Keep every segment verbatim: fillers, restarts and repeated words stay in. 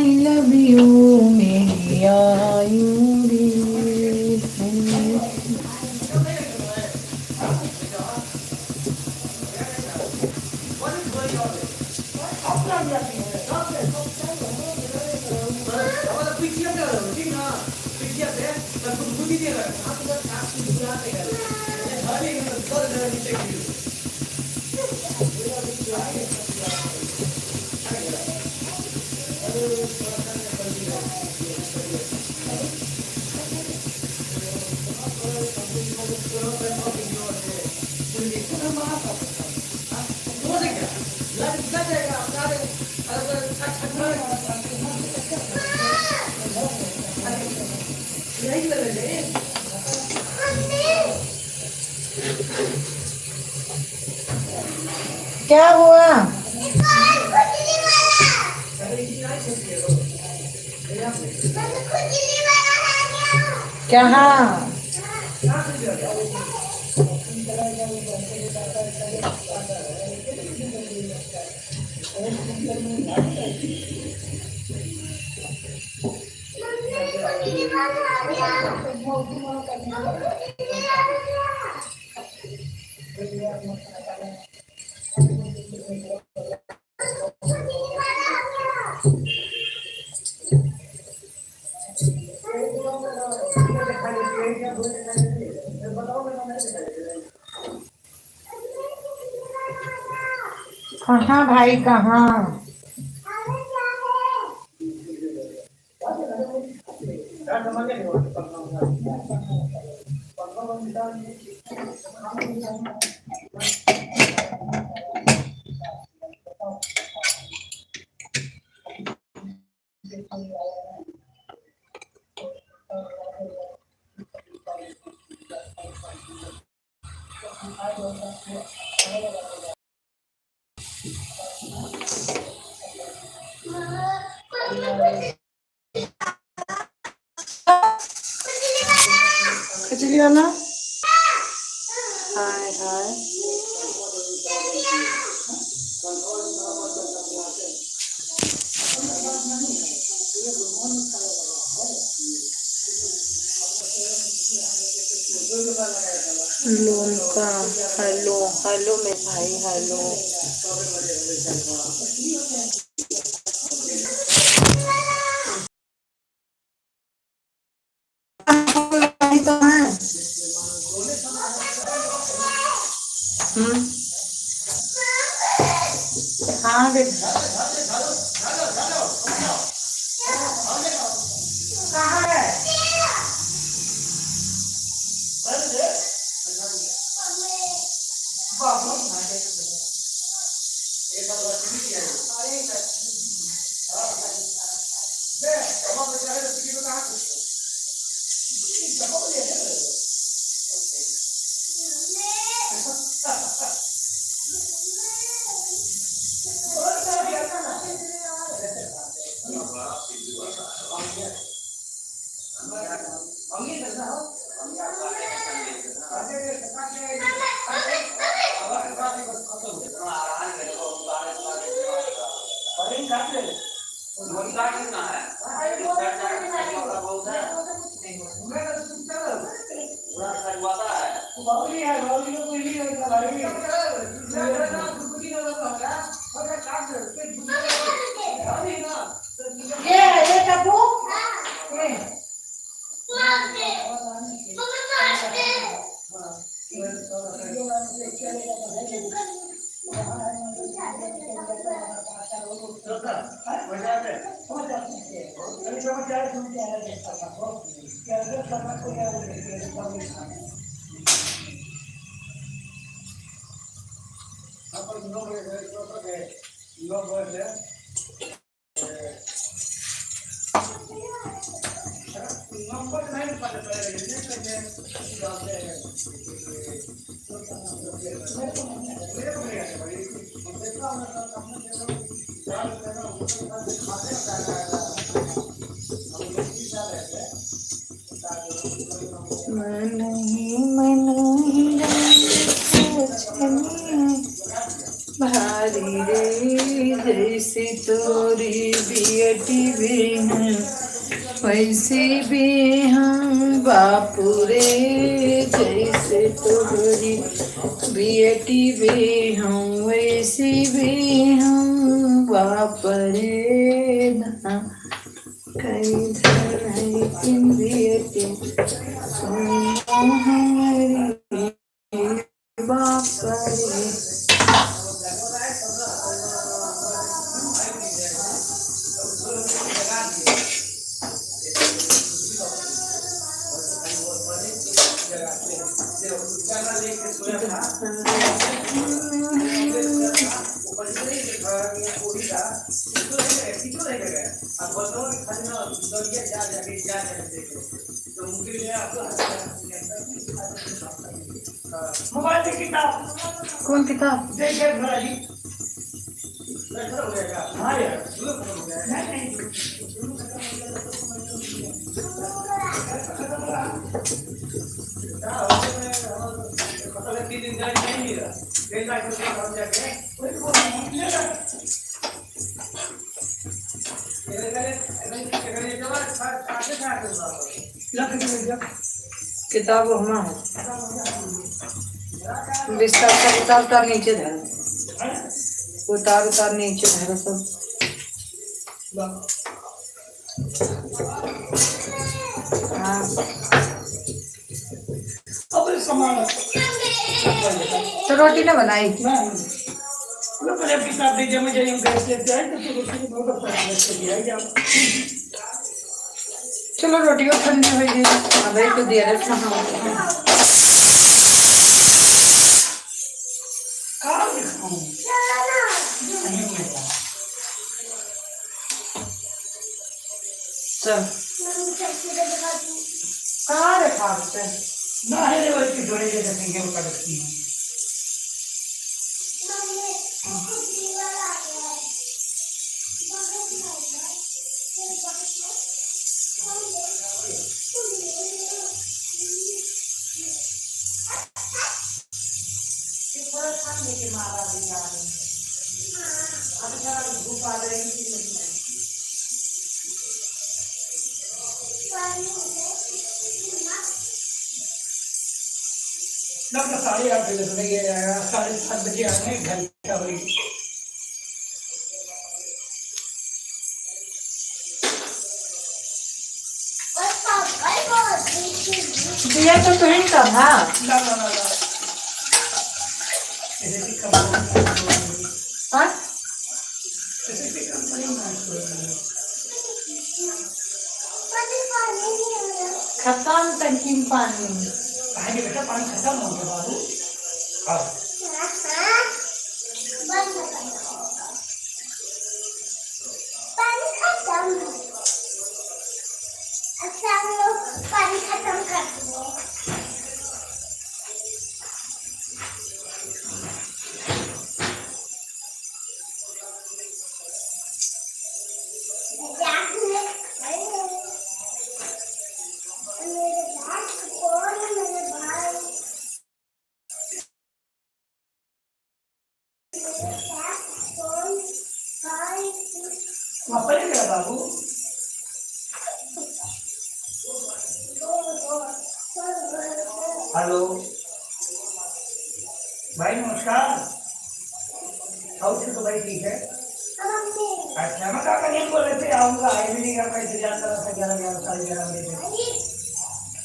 I love you, मेरी आयु भी। क्या हुआ? क्या? कहाँ भाई, कहाँ? खिचड़ी वाला? हाय, हाय। लोन का, हेलो, हेलो मेरे भाई, हेलो। हम्म। हाँ बेटा। ये, ये टप्पू, ये। मन ही मन ही रंग छनिया भारी रे, जैसे तोरी बियटी बे। वैसी भी हम बापू रे, जैसे तोहरी बेटी भी हम, वैसी भी हम बाप रे ना। कई धरई की बेटी सुनो हमरी बाप रे। मोबाइल में किताब। कौन किताब? देखे भला जी। हाँ यार। किताब वहाँ है। बिस्तर का उतार उतार नीचे धरो, उतार उतार नीचे धरो सब। हाँ। अब सामान तो रोटी ना बनाई। ना, ना। लो, पहले अपनी साथ दे दिया, मैं जाइए, हम गैस लेते आए, तो फिर रोटी को बहुत अच्छा लग गया, क्या? चलो, रोटी को ठंडी हो गई, अब एक तो दिया रखना। हाँ। कहाँ दिखाऊं? नहीं मिलता। चल। कहाँ रे भागते? ना है रे, वही थोड़ी देर देखेंगे, वो कटती है। लगभग साढ़े आठ बजे से लेके, अ, साढ़े सात बजे आने, एक घंटा हो गई। दिया तो तुहीं का था। ना, ना, ना, ना। हाँ? खतम टंकी में पानी। पानी बेटा, पानी खतम हो गया बाबू। हाँ। पानी खतम। अच्छा, हम लोग पानी खतम कर दिए। वहाँ पर क्या बाबू? हेलो। भाई नमस्कार। और तो भाई ठीक है? अच्छा, मैं कहा कहीं बोले थे आऊँगा, आए भी नहीं, कैसे जाता रहता ग्यारह, ग्यारह, साढ़े ग्यारह बजे।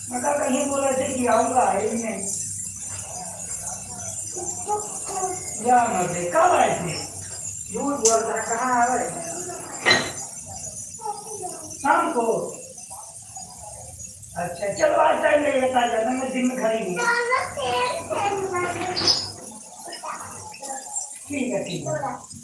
मैं कहा कहीं बोले थे कि आऊँगा, आए भी नहीं। क्या मर्दे, कब आए थे? झूठ बोल रहा, कहाँ आ रहे हैं? शाम को। अच्छा, चलो, आज टाइम लगेगा, ताजा, मैं दिन में घर ही नहीं। ठीक है, ठीक है।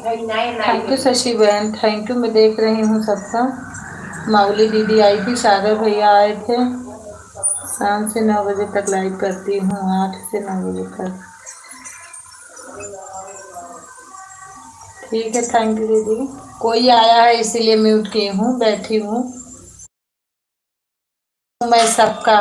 थैंक यू शशि बहन, थैंक यू। मैं देख रही हूँ सबका। माउली दीदी आई थी, सागर भैया आए थे। शाम से नौ बजे तक लाइव करती हूँ, आठ से नौ बजे तक। ठीक है, थैंक यू दीदी। कोई आया है इसीलिए म्यूट की हूँ, बैठी हूँ। मैं सबका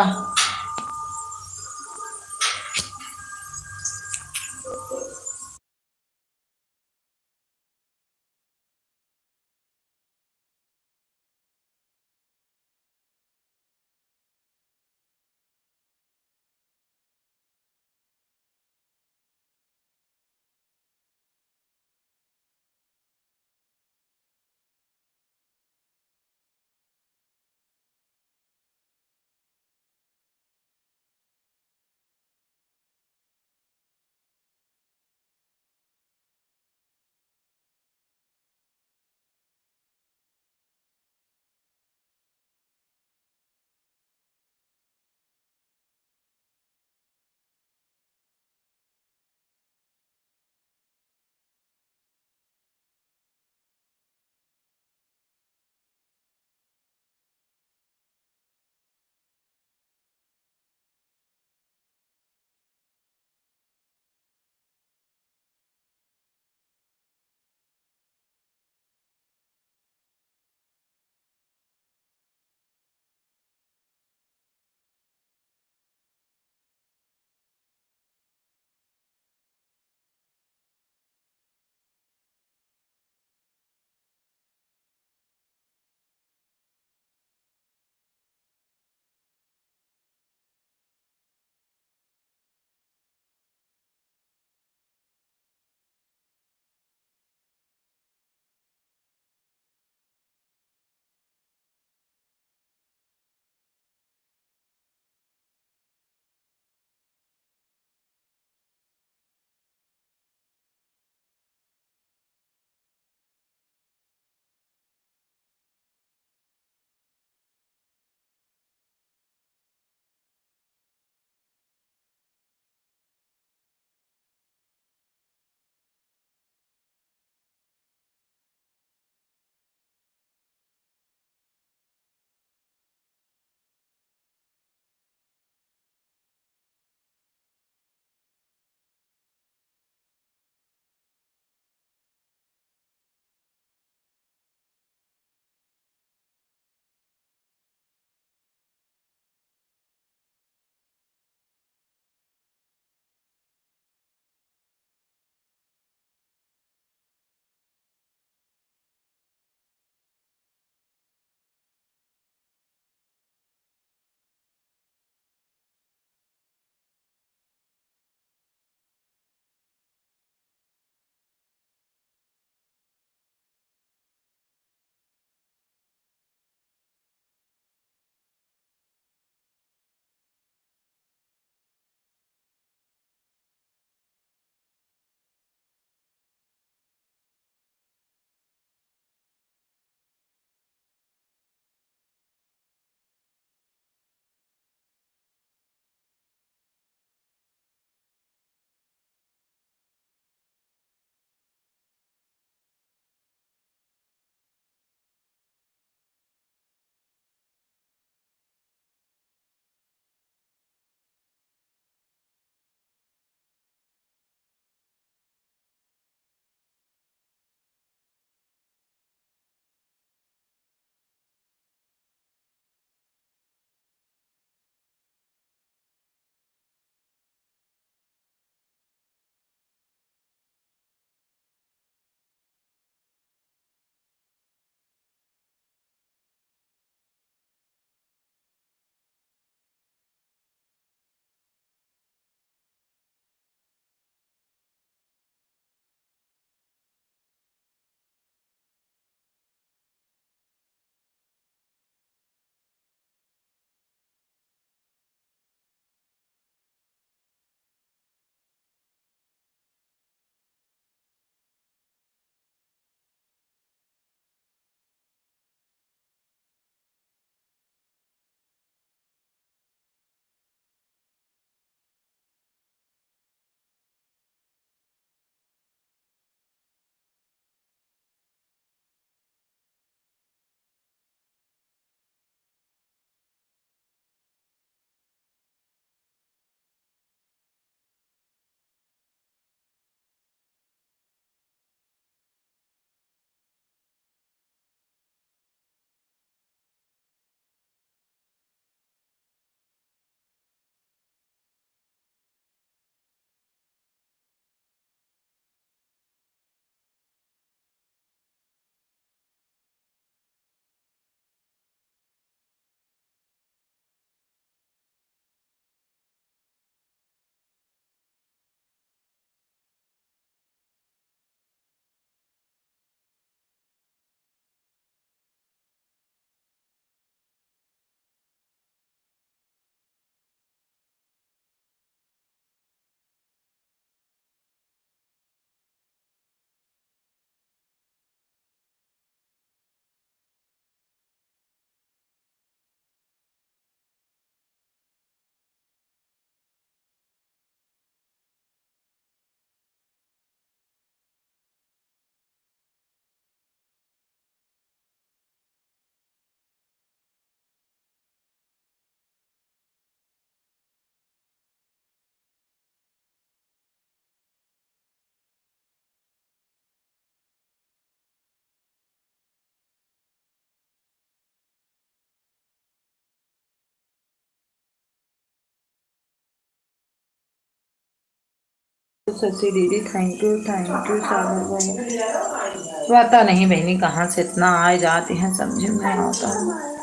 शशि दीदी, thank you, thank you सागर भैया। पता नहीं बहनी कहाँ से इतना आए जाती हैं, समझ में नहीं आता है।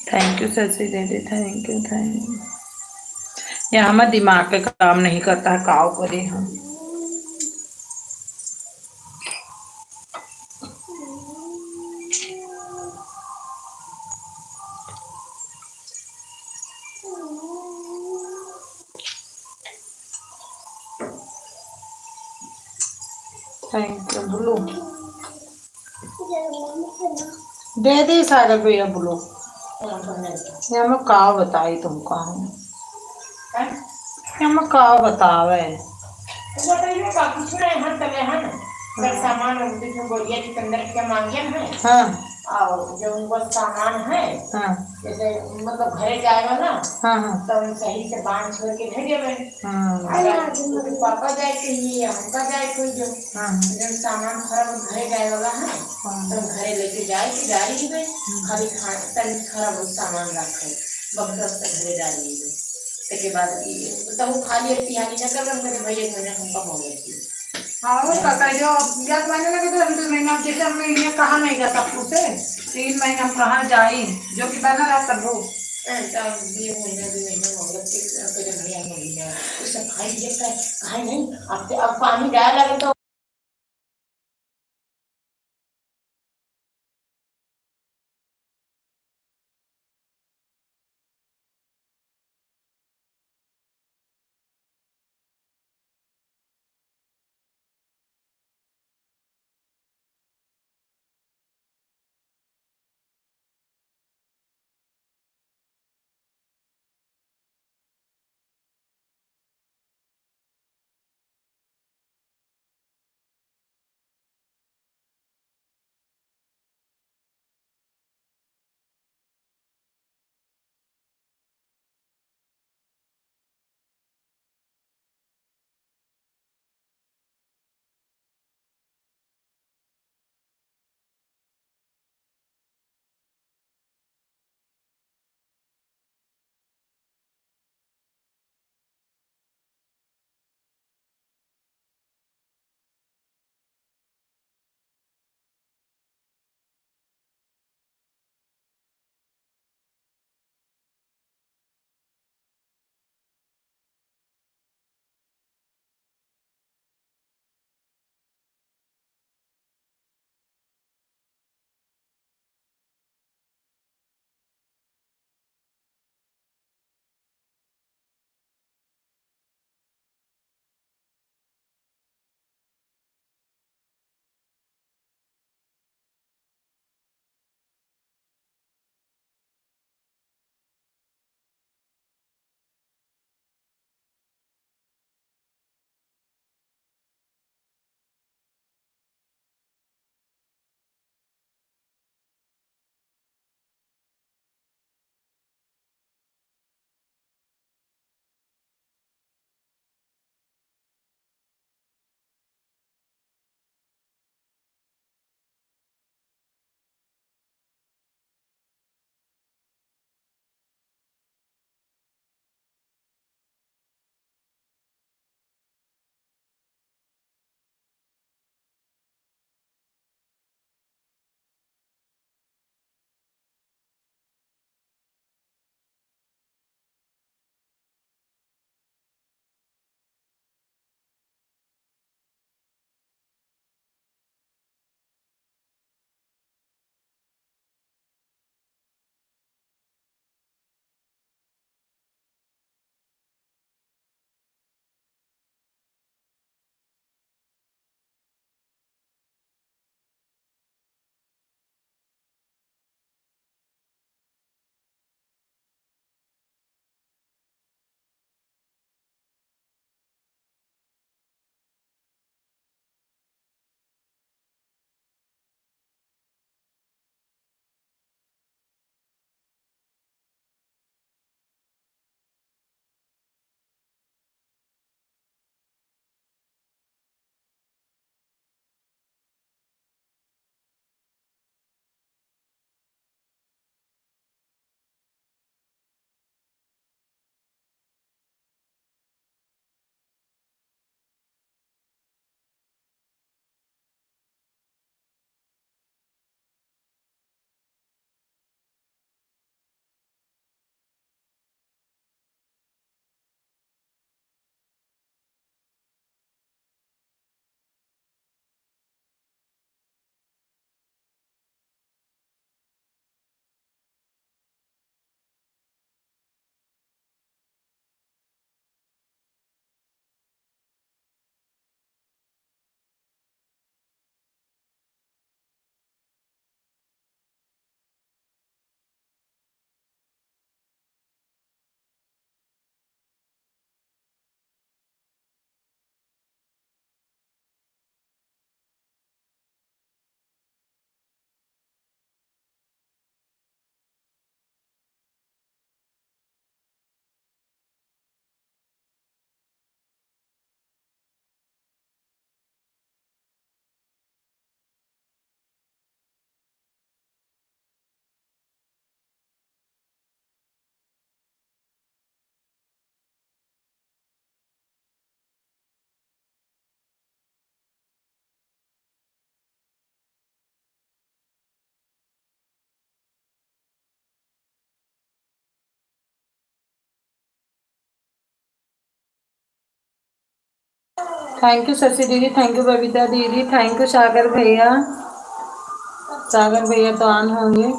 Thank you शशि दीदी, thank you, thank you। यहाँ हमारा दिमाग का काम नहीं करता है, काव करे हम। Thank you, बोलो। दे दी सारा भैया, बोलो। ये हम का बताई तुमको, हम। हैं? ये हम का बतावे? तो बताइए का, कुछ नहीं, हम तले हैं ना। सब हाँ। सामान हम बीच में बोरिया के अंदर के मांगे हैं। हाँ। और जो उनको सामान है, हाँ। जैसे मतलब घरे जाए वाला, हाँ, हाँ। तो हम सही से बांध छोड़ के भेजे में। हाँ। अगर उनके पापा जाए के लिए या हमका जाए कोई जो, हाँ, हाँ। जो सामान खराब घरे जाए वाला है, हाँ। तो हम घरे लेके जाए के गाड़ी में हम्म। खाली खा-, तनी खराब सामान रखे, बक्सा से घरे डाल दीजिए। तेके बाद ये, तो वो खाली एक तिहारी न कर, हम कहते, "भैया, एक महीना हमका मोहलत दीजिए।" हाँ, वो पता है, जो अब याद आने लगे तो हम दो महीना, जैसे हमने इन्हें कहा नहीं था तब से, तीन महीना हम कहाँ जाई, जो कि बना रहा तब वो। ए, तब ये महीना, दो महीना मोहलत के, कहते, "भैया, महीना, उस भाई ये कहे, कहा नहीं, अब, अब पानी डाल लगे तो।" Thank you शशि दीदी, thank you बबीता दीदी, thank you सागर भैया। सागर भैया तो on होंगे।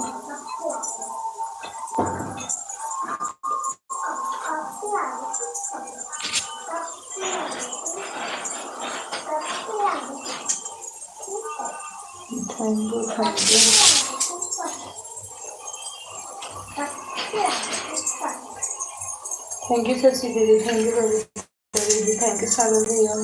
Thank you, thank you। Thank you शशि दीदी, thank you बबीता दीदी, thank you सागर भैया।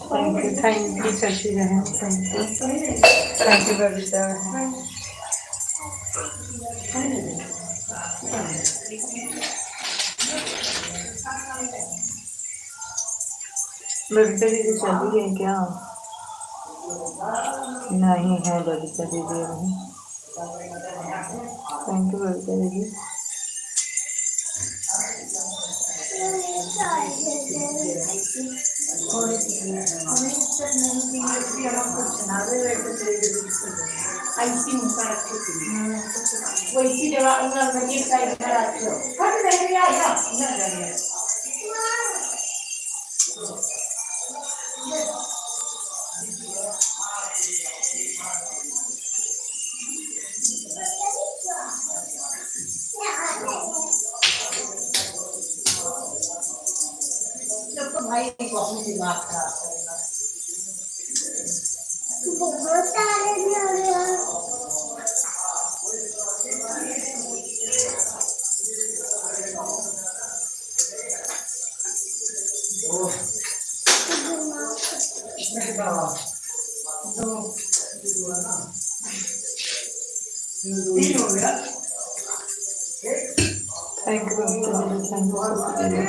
Thank you, thank you शशि बहन, thank you, thank you बबीता बहन। बबीता दीदी चली गई क्या? नहीं है बबीता दीदी अभी। Thank you बबीता दीदी। भाई, को अपनी दिमाग खराब करेगा। बहुत सारे भी हो गया। Thank you, thank you.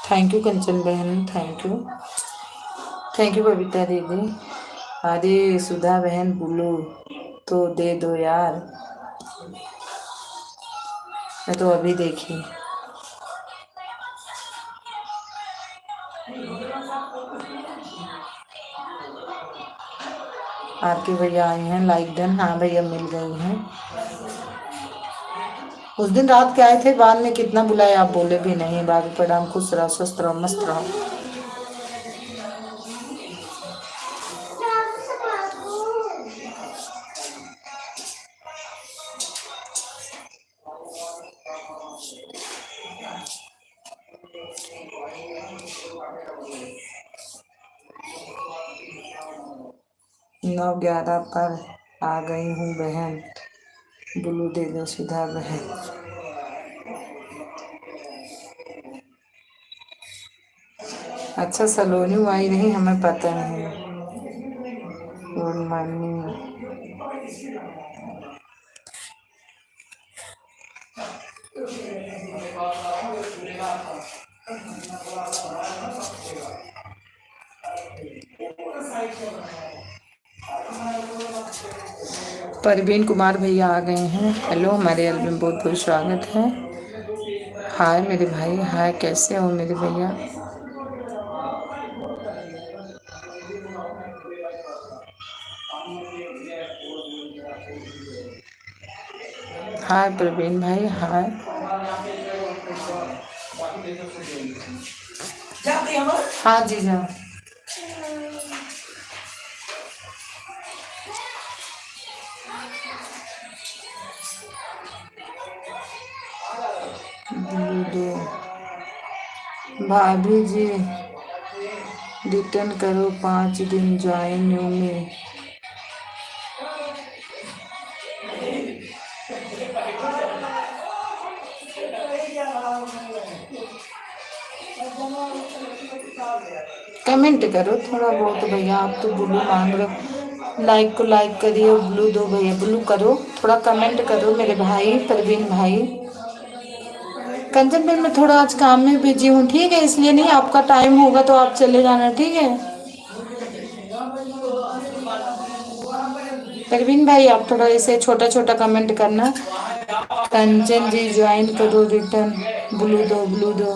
Thank you कंचन बहन, thank you, thank you बबीता दीदी। अरे सुधा बहन, ब्लू तो दे दो यार, मैं तो अभी देखी। आर के भैया आए हैं, like done। हाँ भैया, मिल गई हैं। उस दिन रात के आए थे, बाद में कितना बुलाए, आप बोले भी नहीं। बाबू प्रणाम, खुश रहो, स्वस्थ रहो, मस्त रहो। नौ ग्यारह पर आ गई हूँ बहन, ब्लू दे दो सुधा बहन। अच्छा, सलोनी आई नहीं, हमें पता नहीं। गुड मॉर्निंग। परवीन कुमार भैया आ गए हैं। हेलो, हमारे एल्बम बहुत बहुत स्वागत है। हाय मेरे भाई, हाय, कैसे हो मेरे भैया? हाय प्रवीण भाई, हाय। हाँ जीजा। दे। भाभी जी, रिटर्न करो, पाँच दिन ज्वाइन न्यू में। कमेंट करो थोड़ा बहुत भैया, आप तो ब्लू मांग रहे हो। लाइक को लाइक करिए, ब्लू दो भैया, ब्लू करो, थोड़ा कमेंट करो मेरे भाई प्रवीण भाई। कंचन भाई, मैं थोड़ा आज काम में बिजी हूँ, ठीक है, इसलिए नहीं, आपका टाइम होगा तो आप चले जाना, ठीक है। परवीन भाई, आप थोड़ा ऐसे छोटा छोटा कमेंट करना। कंचन जी ज्वाइन करो, रिटर्न ब्लू दो, ब्लू दो।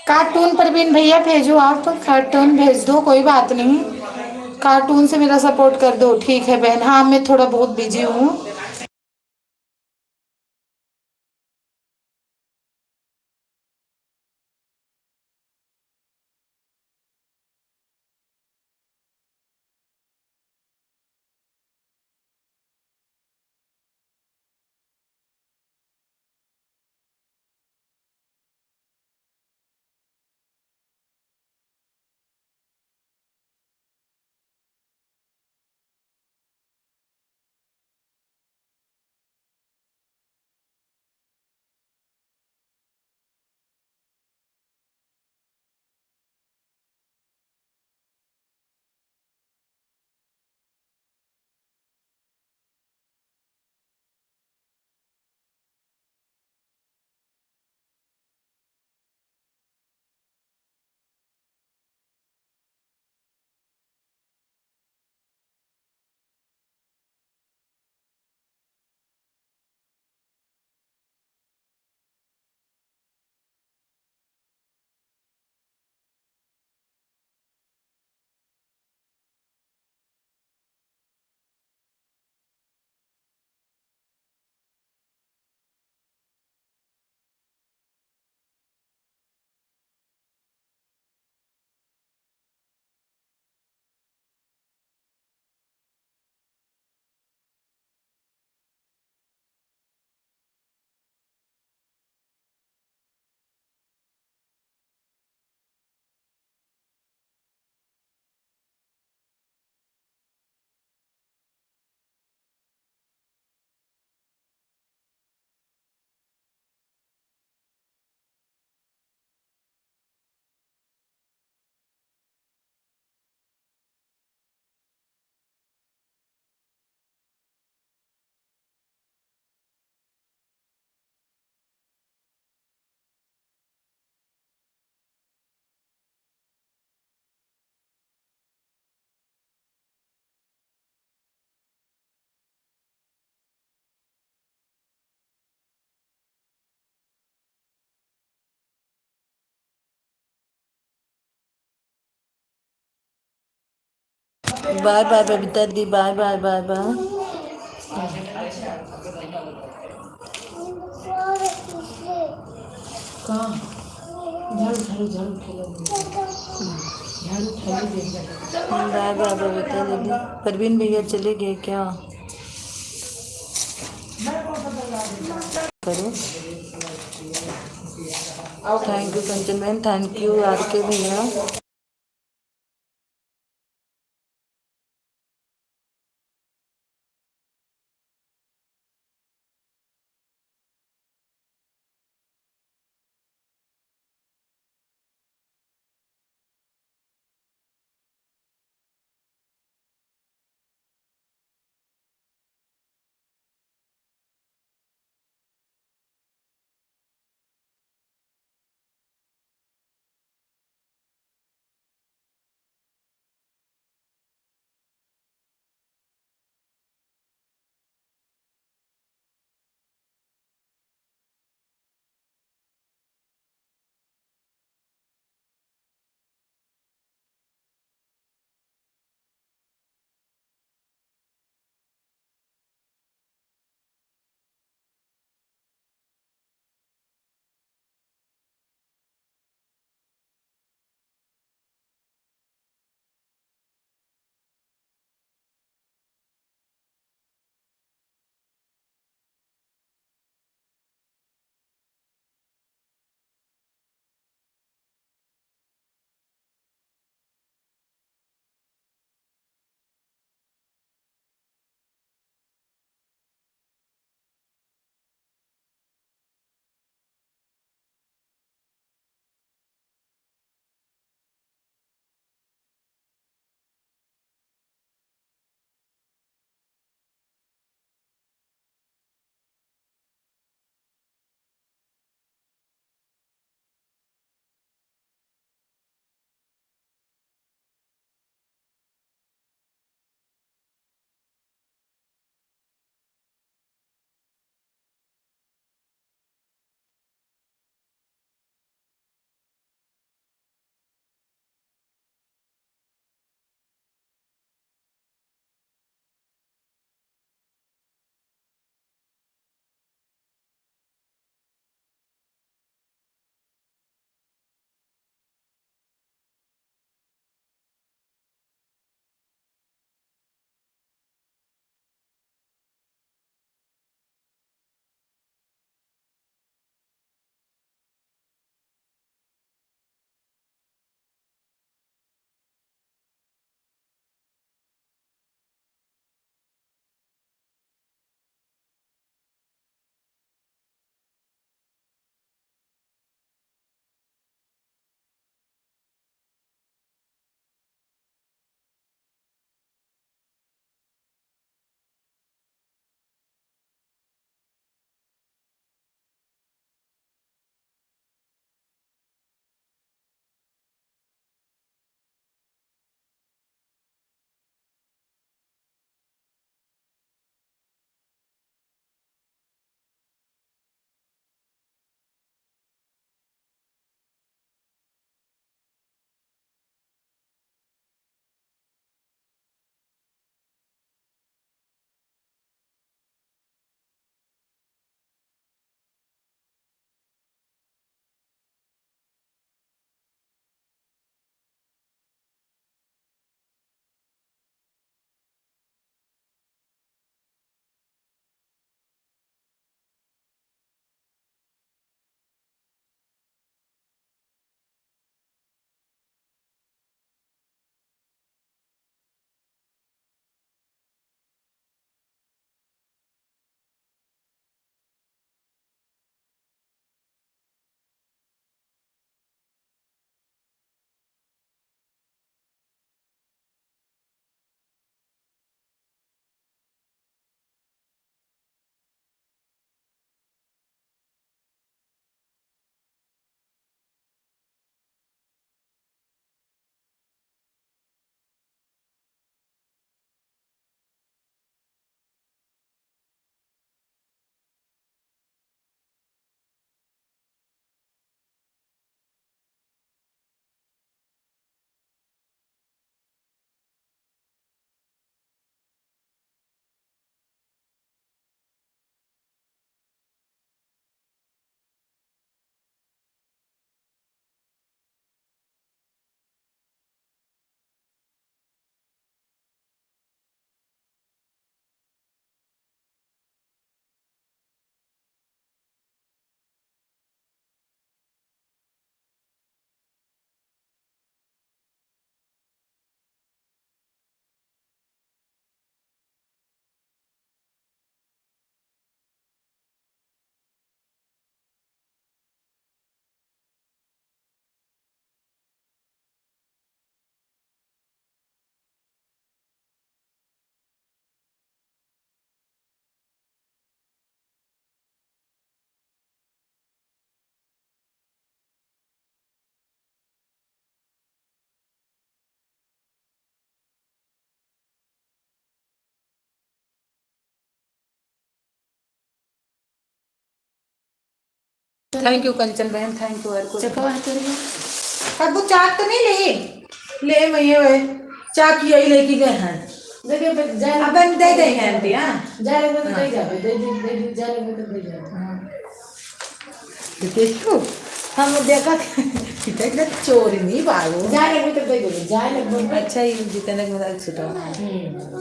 कार्टून परवीन भैया भेजो, आप कार्टून भेज दो, कोई बात नहीं, कार्टून से मेरा सपोर्ट कर दो। ठीक है बहन, हाँ मैं थोड़ा बहुत बिजी हूँ। बाय बाय बबीता दी, बाय बाय, बाय बाय। कहाँ? झाड़ू, झाड़ू, झाड़ू उठा लो। झाड़ू उठा लो, दे दे। बाय बाय बबीता दीदी। परवीन भैया चले गए क्या? करो। Thank you कंचन बहन, thank you आर के भैया। Thank you कंचन बहन, thank you हर कोई। चकवा है तेरे में? अब वो चाक तो नहीं ले? ले मैं ये वही चाक यही लेके गए हैं। दे दे, दे, जाए अब दे। दे दे हैं आंटी, हाँ। जाए लगे तो हाँ। दे जाबे, दे दे, दे दे, जाए लगे तो दे जाबे। हाँ। देखो, हम देखा कि चोर नहीं बाबू। जाए लगे तो दे दे, जाए लगे तो। अच्छा, ये जितने के मतलब छुटा। हम्म।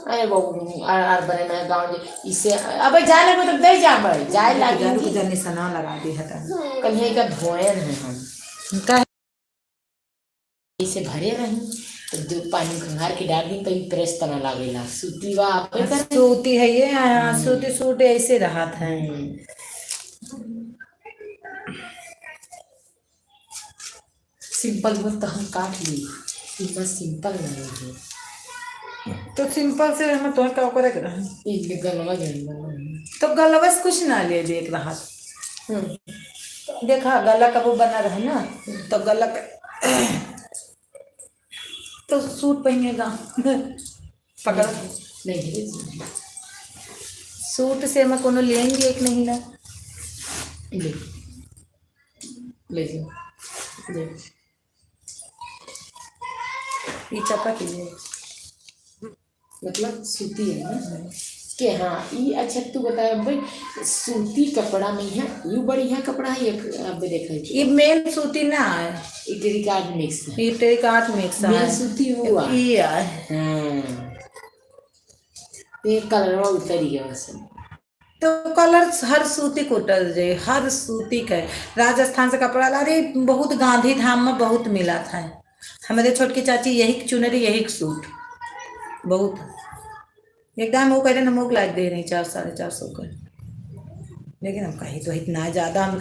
अरे बाबू, आर, आर बने ना गाँव जे, इसे, अबे जाए लगे तो दे जा भाई, जाए लागी रुक जी। जा, निशाना लगा दी हटा। कल यही का धोए नहीं हम। का इसे भरे रही, तो दो पानी खंगार के डाल दी, तभी प्रेस तना लागेला। सूती बा, आपे हाँ, कर। सूती है ये, हाँ, हम्म। सूती सूट ऐसे रहत है। हम्म। सिंपल बोल तो हम काट ली, ई बस सिंपल नहीं है। तो सिंपल से हम तोहर का ओकरे के रहे। ई ले गलवा जन बना है। तो गलवा से कुछ ना ले देख रहा। हम्म। देखा, गला कबो बना रहे ना, तो गला क-, तो सूट पहनेगा। पकड़ो। नहीं, नहीं, नहीं। सूट से हम कोनो लेंगे एक नहीं ना। ले। ले जाओ। ले। ई चपक ही है। मतलब सूती है ना? के हाँ, ई अच्छा तू बता भाई, सूती कपड़ा में है, यू बढ़िया कपड़ा है, एक अब देखा है। ये मेन सूती ना है। ई टेरिकॉट मिक्स है। ये टेरिकॉट मिक्स मेन है। सूती हुआ। ई है। हाँ। ये कलरवा उतर गया वैसे। तो कलर हर सूती के उतर जाए, हर सूती के। राजस्थान से कपड़ा ला रही, बहुत गांधीधाम में बहुत मिला था। हमारे छोटकी चाची यही के चुनरी, यही के सूट, बहुत। एकदम वो कह रहे, हम लोग लाग दे रही चार, साढ़े चार सौ का। लेकिन हम कही तो इतना ज्यादा हम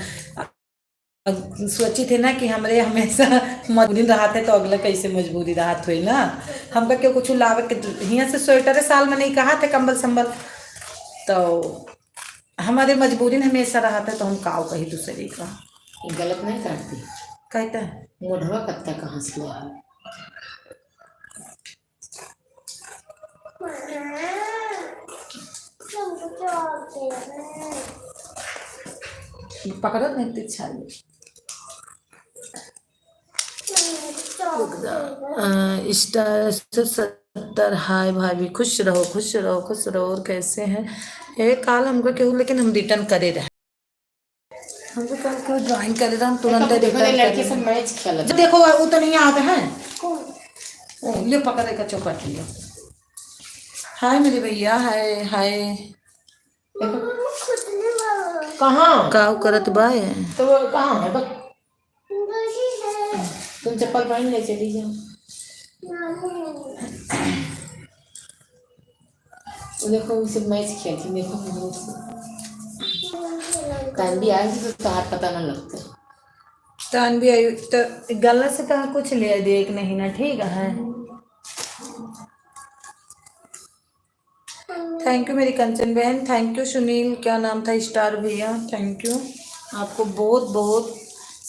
अब सोची थे ना कि हमरे हमेशा मजबूरी रहत है, तो अगला कैसे मजबूरी रहत होई ना। हमका क्यों कुछ लावे के, हियां से स्वेटर साल में नहीं कहा थे, कंबल संबल, तो हमारे मजबूरी हमेशा रहत है, तो हम काव कही दूसरे का। ये गलत नहीं काटती। कहता है। मोढ़वा कत्ता कहाँ से ले आया? पकड़ो नहीं तो छाल। अ, स्टार एक सौ सत्तर, हाय भाभी, खुश रहो, खुश रहो, खुश रहो। और कैसे हैं? ए, काल हमको केहू, लेकिन हम रिटर्न करे रहे। हमको कल केहू ज्वाइन करे रहा, हम तुरंत देखो, रिटर्न लड़की करे सब रहे। मैच खेलत। जो देखो, वो तो नहीं आते हैं। कौन? ओ, ले पकड़ के चौपट लियो। हाय मेरे भैया, हाय, हाय। कहाँ? काव करत बा ये? तो वो कहाँ है? बक-, तुम चप्पल पहन ले, चली जाओ। वो देखो, उसे मैच खेलती, देखो, हम लोग से। तानवी आई तो तोहार पता ना लगता। तानवी आई तो गला से कहा कुछ ले दे, एक नहीं ना, ठीक है। Thank you मेरी कंचन बहन, thank you सुनील, क्या नाम था, स्टार भैया, thank you, आपको बहुत बहुत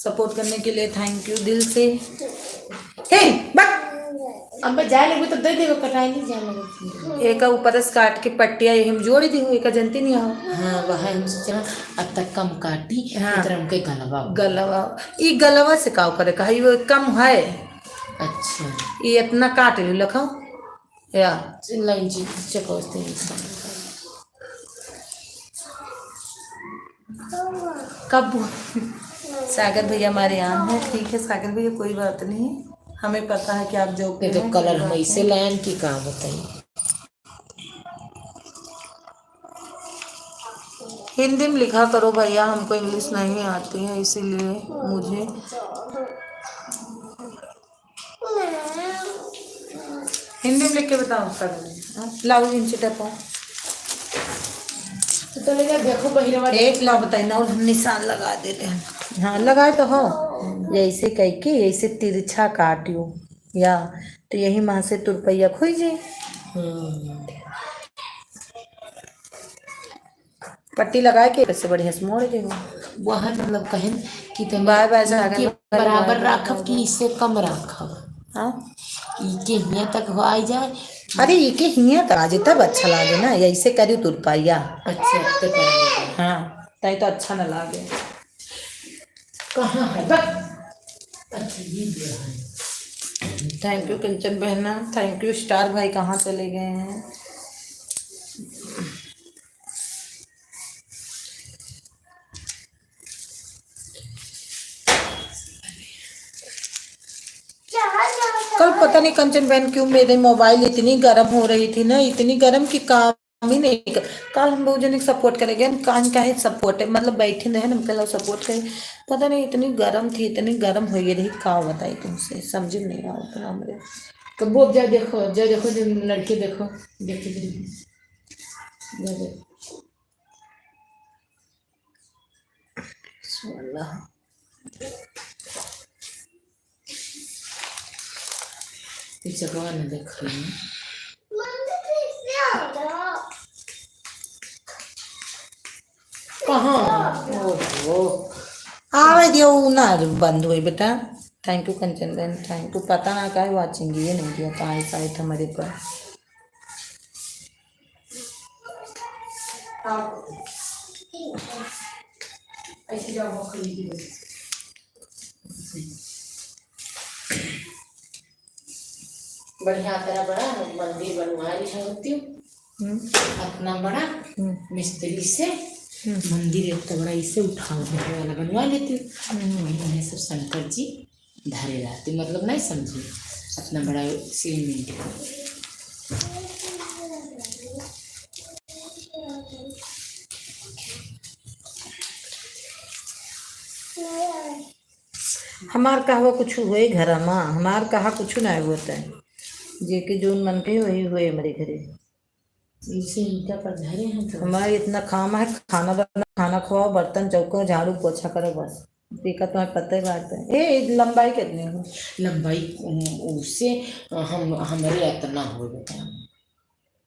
सपोर्ट करने के लिए thank you दिल से। हे, बक! अब जाए लगे तो दे देबो, कटाई नहीं जाए लगे। एक ऊपर से काट के पट्टिया यही हम जोड़ दी हूँ, एक जनती नहीं हो। हाँ, वह हम सोचे ना, अब तक कम काटी, हाँ। इतना हमके गलवा हो। गलवा, ई गलवा से का करे, कहा, ये कम है। अच्छा। ये इतना काट ली, लखो। या। लाइन ची-, चको, इस तरह से। कब? सागर भैया हमारे यहाँ हैं। ठीक है सागर भैया, कोई बात नहीं, हमें पता है कि आप जॉब पे ये तो हैं, कलर कोई हम बात ऐसे नहीं। लाइन की का बताइए। हिंदी में लिखा करो भैया, हमको इंग्लिश नहीं आती है, इसीलिए मुझे हिंदी में लिख के बताओ, कर दे। हाँ, लाओ, इंची टेप हो। तो ले जा, देखो, बहिरवा। एक लाओ, बताई ना, और हम निशान लगा देते हैं। हाँ, लगाए तो हो। जैसे कह के, ऐसे तिरछा काटियो, या तो यही माँ से तुरपैया खोई जी। हम्म। पट्टी लगा के ऐसे बढ़िया से मोड़ देबो। वह मतलब कहें कि तनी बाय बाय से आगे इनके बढ़, बराबर बढ़, राखब बढ़। कि इससे कम राखब? हाँ? इके हियाँ तक हो आई जाए। अरे, इके हियाँ तक आ जाए, तब अच्छा लागे ना, ऐसे करी तुरपैया। अच्छा, ते करेंगे। हाँ। ताई तो अच्छा न लागे। कहाँ है? बस। अच्छा, ये दिया है। Thank you कंचन बहना, thank you स्टार भाई, कहाँ चले गए हैं? कल पता नहीं कंचन बहन क्यों मेरे मोबाइल इतनी गर्म हो रही थी ना, इतनी गर्म कि काम ही नहीं कर। कल हम बहुत जने सपोर्ट करेंगे, हम कान का है सपोर्ट है, मतलब बैठे रहे ना, हम कल सपोर्ट करें। पता नहीं इतनी गर्म थी, इतनी गर्म हो गई रही, का बताई तुमसे, समझ में नहीं आवत ना हमरे। कबो जा देखो, जा देखो, जो लड़के देखो, देखो, देखो। जा देखो। सोलह। ई चकवा न देख रही हूँ। कहाँ? ओहो। आवे दियो, उ ना बंद हुई बेटा। Thank you कंचन बहन, thank you। पता ना काहे watching ये नहीं दिया, तो आई शायद हमारे पर। ऐसे जाओ, मखनी की वजह से। बढ़िया तरह बड़ा मंदिर बनवा रही होती हूँ। हम्म। अपना बड़ा हम्म। मिस्त्री से हम्म। मंदिर एक तो बड़ा इसे उठाओ, बड़ा वाला बनवा लेती हूँ। हम्म। वही, वही सब शंकर जी धरे रहते, मतलब नहीं समझी, अपना बड़ा सीमेंट। हमार कहवा कुछ हुए घर मा, हमार कहा कुछ ना होता है, जेके जोन मन के वही हुए हमारे घरे। इसे ईंटा पर धरे हैं तो हमारे इतना काम है, खाना बना, खाना खवाओ, बर्तन चौको, झाड़ू पोछा करो, बस। देखा तुम्हें पता ही बात है। ए, लंबाई कितनी हो? लंबाई, उ-, उससे हम, हमरे इतना हो बेटा।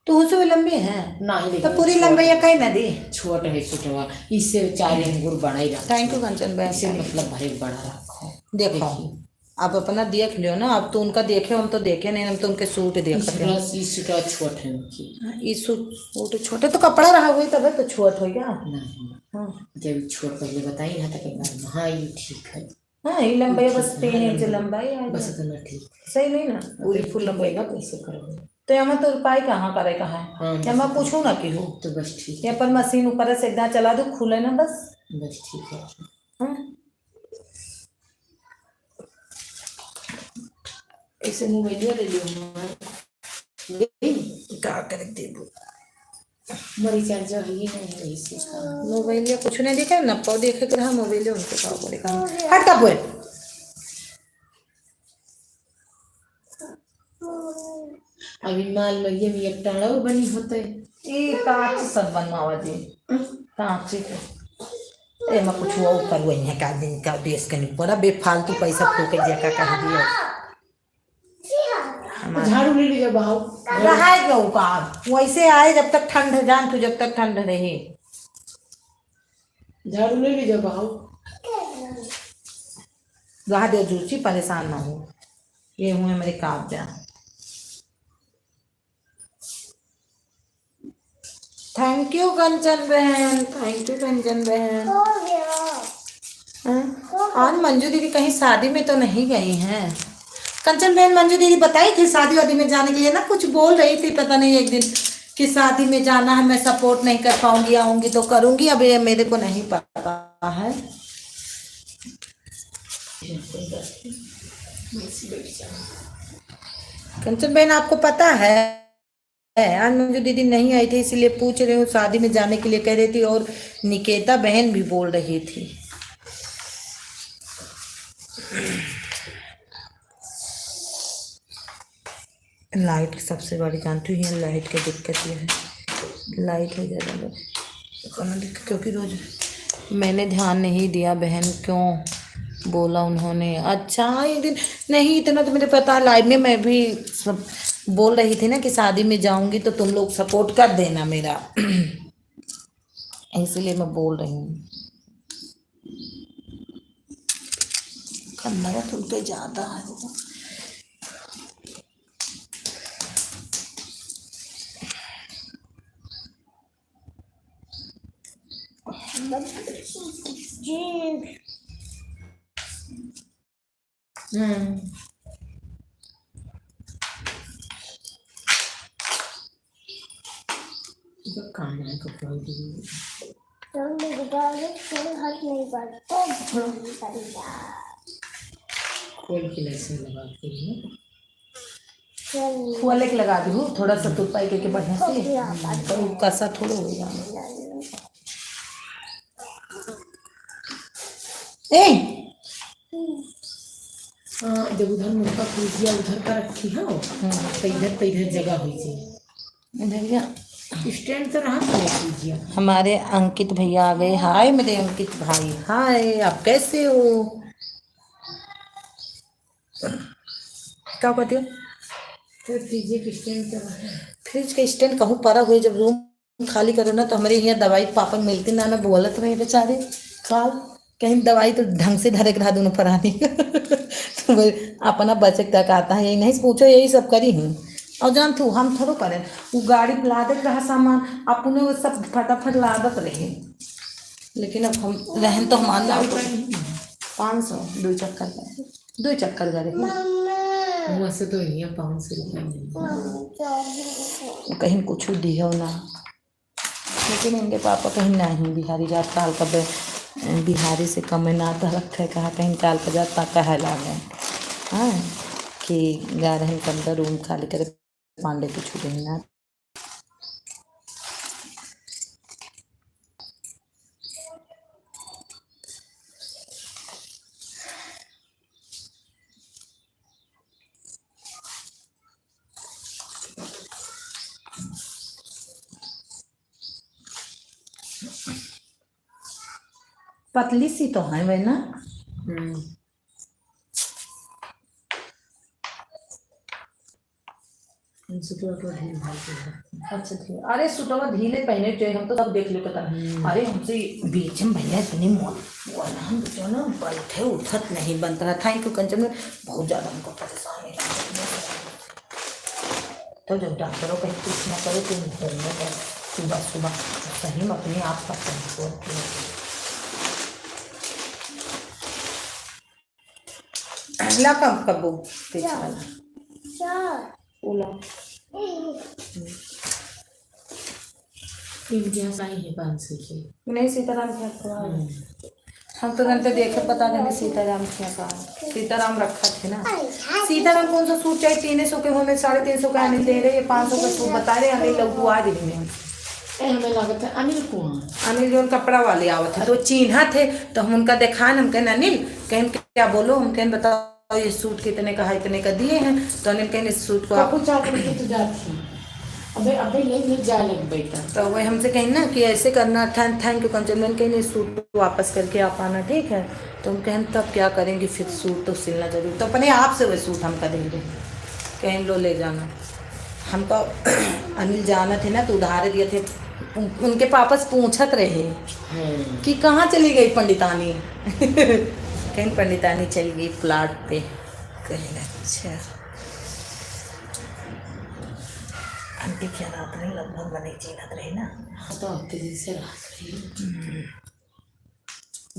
तो उससे भी लंबी है? नहीं, तो लेकिन पूरी छोट लंबाई है। कहीं ना दी। छोट है, छोटवा। इससे चार अंगुर बड़ा ही रखो। Thank you कंचन बहन। इसे मतलब भाई बड़ा रखो। देखो। देखिए। आप अपना देख लियो ना, आप तो उनका देखे, हम तो देखे नहीं, हम तो उनके सूट देखते हैं। इस तरह, इस तरह छोट है उनकी। हाँ, ई सूट, सूट छोटे तो कपड़ा रहा हुई तबे तो छोट हो गया। नहीं। हाँ। जब छोट पहले बताई ना तो कहीं बार, हाँ, ये ठीक है। हाँ, ये लंबाई बस तीन इंच लंबाई है। बस इतना ठीक है। सही नहीं ना, पूरी फुल लंबाई ना। कैसे करोगे? तो यहाँ तो उपाय कहाँ करे का है? हाँ, यहाँ बस पूछो ना कि हो। तो बस ठीक है। यहाँ पर मशीन ऊपर से एकदम चला दो, खुले ना बस। बस ठीक है। हाँ। ऐसे मोबाइलिया ले लियो हमार। का करे देबो? मोर recharge है ही नहीं है, इसी का। मोबाइलिया कुछ नहीं देखे, न पाओ देखे के रहा, मोबाइलिया उनके पाओ पड़ेगा। हट का बोल। अभी माल मरिए में एक टाड़ा बनी होते। ई कांच सब बनवावा जी। कांच के। ए, मैं कुछ वो ऊपर वही है का दिन का देश के नहीं पड़ा, बेफालतू पैसा फूके जे का कह दिया। हमार झाड़ू ले लीजिए, बहाओ। रहाए के ऊपर, वैसे आए जब तक ठंड है, जान तू, जब तक ठंड रही। झाड़ू ले लीजिए, बहाओ। रहा दे जूची, परेशान ना हो। ये हुए मेरे कागजा। Thank you कंचन बहन, thank you कंचन बहन। हो गया। हाँ? हो गया। आज मंजू दीदी कहीं शादी में तो नहीं गई हैं? कंचन बहन, मंजू दीदी बताई थी शादी वादी में जाने के लिए ना, कुछ बोल रही थी, पता नहीं एक दिन कि शादी में जाना है, मैं support नहीं कर पाऊंगी, आऊंगी तो करूंगी, अब ये मेरे को नहीं पता है। कंचन बहन, आपको पता है, आज मंजू दीदी नहीं आई थी, इसीलिए पूछ रही हूँ, शादी में जाने के लिए कह रही थी, और निकेता बहन भी बोल रही थी। लाइट की सबसे बड़ी जानती हूँ, ये लाइट की दिक्कत ये है, लाइट हो जाएगा। क्योंकि रोज मैंने ध्यान नहीं दिया बहन, क्यों बोला उन्होंने। अच्छा, हाँ, एक दिन नहीं, इतना तो मुझे पता है, लाइव में मैं भी सब बोल रही थी ना कि शादी में जाऊंगी तो तुम लोग support कर देना मेरा, इसलिए मैं बोल रही हूँ। खन्ना का तुम पे ज्यादा है वो। हम्म। तो कान है तो खोल दीजिए। तो मेरे गाने से हाथ नहीं बढ़ता, झूम बढ़िया। खोल के लहसुन लगा के लिए। चलिए। खोले के लगा दी हूँ, थोड़ा सा तुरपाई करके बढ़िया से। ओके, आप तो कसा थोड़ा हो जाए। ए! हाँ, जब उधर मुर्गा फ्रिजिया उधर का रखी हो, हम्म। तो इधर, तो इधर जगह हुई थी। भैया। स्टैंड तो रहा था फ्रिजिया। हमारे अंकित भैया आ गए। हाय मेरे अंकित भाई, हाय, आप कैसे हो? का कहती हो? तो फ्रिज के स्टैंड तो रहा। फ्रिज के स्टैंड कहूँ परा हुए, जब रूम खाली करो ना, तो हमरे यहाँ दवाई पापा मिलती ना, ना बोलत रहे बेचारे। काल कहीं दवाई तो ढंग से धरे के रहा दोनों परानी। तो वो अपना बचे तक आता है, यही नहीं पूछो, यही सब करी हूँ। और जान तू, हम थोड़ो करें, वो गाड़ी लादत रहा सामान, अपने वो सब फटाफट लादत रहे। लेकिन अब हम रहन तो हमार ना। पाँच सौ, दो चक्कर का, दो चक्कर का रहे। वहाँ से तो यहाँ पाँच सौ रुपया मिलता है। कहीं कुछ दियो ना। लेकिन इनके पापा कहीं नहीं बिहारी जात, काल का बे-, बिहारी से कमे ना धरत है, कहा कहीं काल का जात ता कहे लागे। हाँ, कि गा रहन कमरा रूम खाली करे, पांडे कुछ देना। पतली सी तो है वह ना। हम्म। सूटवा तो ढील ढाल के है। अच्छा, ठीक। अरे, सूटवा ढीले पहने थे, हम तो सब देख लो कतन। हम्म। अरे, हमसे बीच में भैया इतनी मो-, वो ना, हम जो ना बैठे उठत नहीं बनता है। Thank you कंचन, में बहुत ज्यादा हमको परेशानी है। तो जब डॉक्टरों कहीं कुछ ना करो, तुम घर में बस सुबह सुबह सही में अपने आप का कंट्रोल करो। ला कम कबो, पीछे वाला। ला। इनके यहाँ साईं है पाँच सौ के। नहीं, सीताराम के यहाँ तो हम्म। हम तो घंटे देखे पता नहीं सीताराम के यहाँ का। सीताराम रखा थे ना। सीताराम कौन सा सूट चाहिए? तीन सौ के होने, साढ़े तीन सौ का अनिल दे रहे, ये पाँच सौ का सूट बता रहे, अनिल लौटू आ रही है। ए, हमें लागत है अनिल कौन? अनिल जो कपड़ा वाले आवत है, तो चीन्हा थे, तो हम उनका देखान, हम कहन, "अनिल," कहन, "क्या बोलो?" हम कहन, "बताओ, ये सूट कितने का है?" "इतने का दिए हैं।" तो अनिल कहन, "इस सूट को आप" कबू चार बजे तो जात थी। अबे, अबे, ले, ले, जा लग बेटा। तो वही हमसे कहन ना कि ऐसे करना, thank, thank you कंचन, मैंने कहन, "इस सूट को वापस करके आप आना, ठीक है?" तो हम कहन, "तब क्या करेंगे, फिर सूट तो सिलना जरूरी।" तो अपने आप से वह सूट हमका दे दे, कहन, "लो, ले जाना।" हमका अनिल जानत है ना, तो उधारे दिए थे। उन-, उनके पापा से पूछत रहे हम्म। कि कहाँ चली गई पंडितानी। कहीं पंडितानी चली गई प्लाट पे। कहीं अच्छा। आंटी क्या रात में लगभग बने चीनत रहे ना। हाँ, तो हफ्ते दिन से रात रही। हम्म।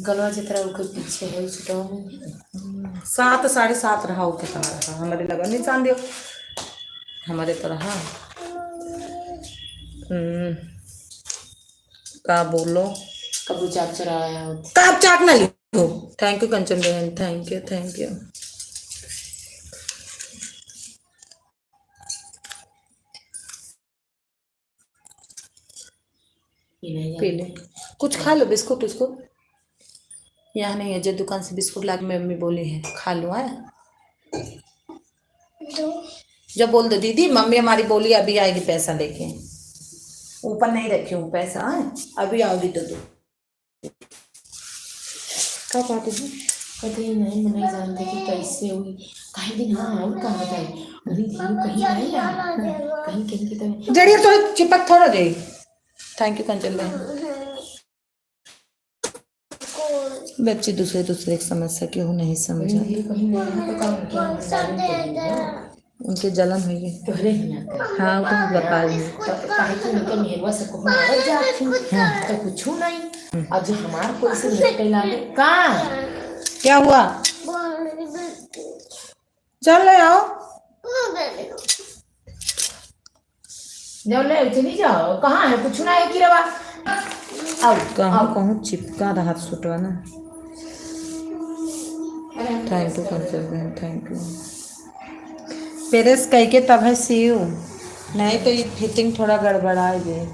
गलवा जितना ओकर पीछे है, उ छुटवा में। सात, साढ़े सात रहा, ओके कहाँ रहा? हमारे लगा निशान दियो, हमारे तो रहा। हम्म, का बोलो? कबू चाक चुराया होते। का आप चाक ना लियो? Thank you कंचन बहन, thank you, thank you। पी ले। कुछ खा लो, बिस्कुट उस्कुट। यहाँ नहीं है, जो दुकान से बिस्कुट ला के मम्मी बोली है, खा लो, है। जब बोल दो, "दीदी, मम्मी हमारी बोली, अभी आएगी पैसा लेके।" ऊपर नहीं रखी हूँ पैसा, है? अभी आओगी तो दो। का बात है? कतई नहीं, मैं नहीं जानते कि कैसे हुई। काहे दिन हाँ, और कहाँ गए? अभी धीरू कहीं गए या? कहीं, कहीं की तो जड़िया थोड़ा चिपक थोड़ा जाए। Thank you कंचन बहन। बच्चे दूसरे दूसरे की समस्या केहू नहीं समझा। कहीं, कहीं नहीं, तो काम किया, उनके जलन हुई है। तोहरे हियाँ का। हाँ, वो तो हम बता रही हूँ। तो काहे कि उनके मेहरवा से कहूँ आवत जात थी, हाँ। तो कुछू नहीं। आज हमार कोई से भेंट कैला ले का? क्या हुआ? चल ले आओ। जाओ ले, चली जाओ। कहाँ है? कुछ ना है, किरवा। आओ, कहाँ, आओ। कहाँ चिपका रहा सूटवा ना। Thank you, कंचन बहन, thank you। Press कइके तब है सियू, नहीं तो ये fitting थोड़ा गड़बड़ा जाए।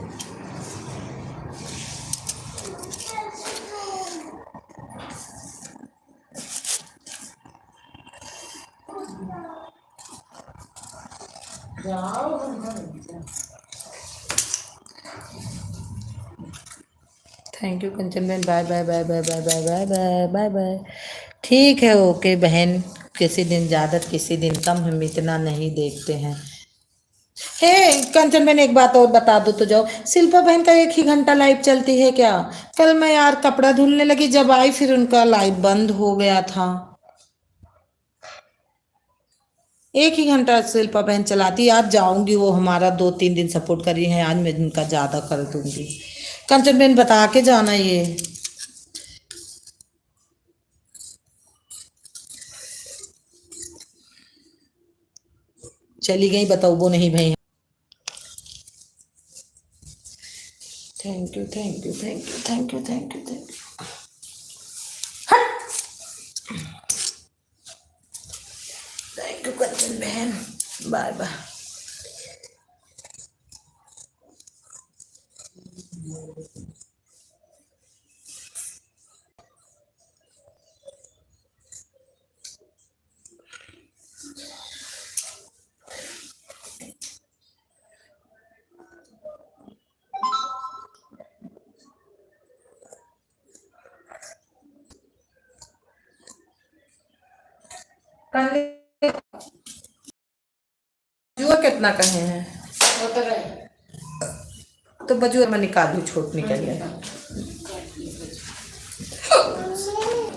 Thank you कंचन बहन, bye bye bye bye bye bye bye bye bye। ठीक है, OK बहन, किसी दिन ज़्यादा किसी दिन कम, हम इतना नहीं देखते हैं। हे कंचन बहन, एक बात और बता दो तो जाओ, शिल्पा बहन का एक ही घंटा live चलती है क्या? कल मैं यार कपड़ा धुलने लगी, जब आई फिर उनका live बंद हो गया था। एक ही घंटा शिल्पा बहन चलाती, आज जाऊंगी, वो हमारा दो तीन दिन support करी है, आज मैं उनका ज्यादा कर दूंगी। कंचन बहन बता के जाना ये। चली गई, बताओ वो नहीं भाई। Thank you, thank you, thank you, thank you, thank you, thank you। हट। Thank you कंचन बहन, bye bye। बजुआ कितना कहे हैं? वो तो रहे। तो बजुआ में निकाल दू, छोट निकल गया।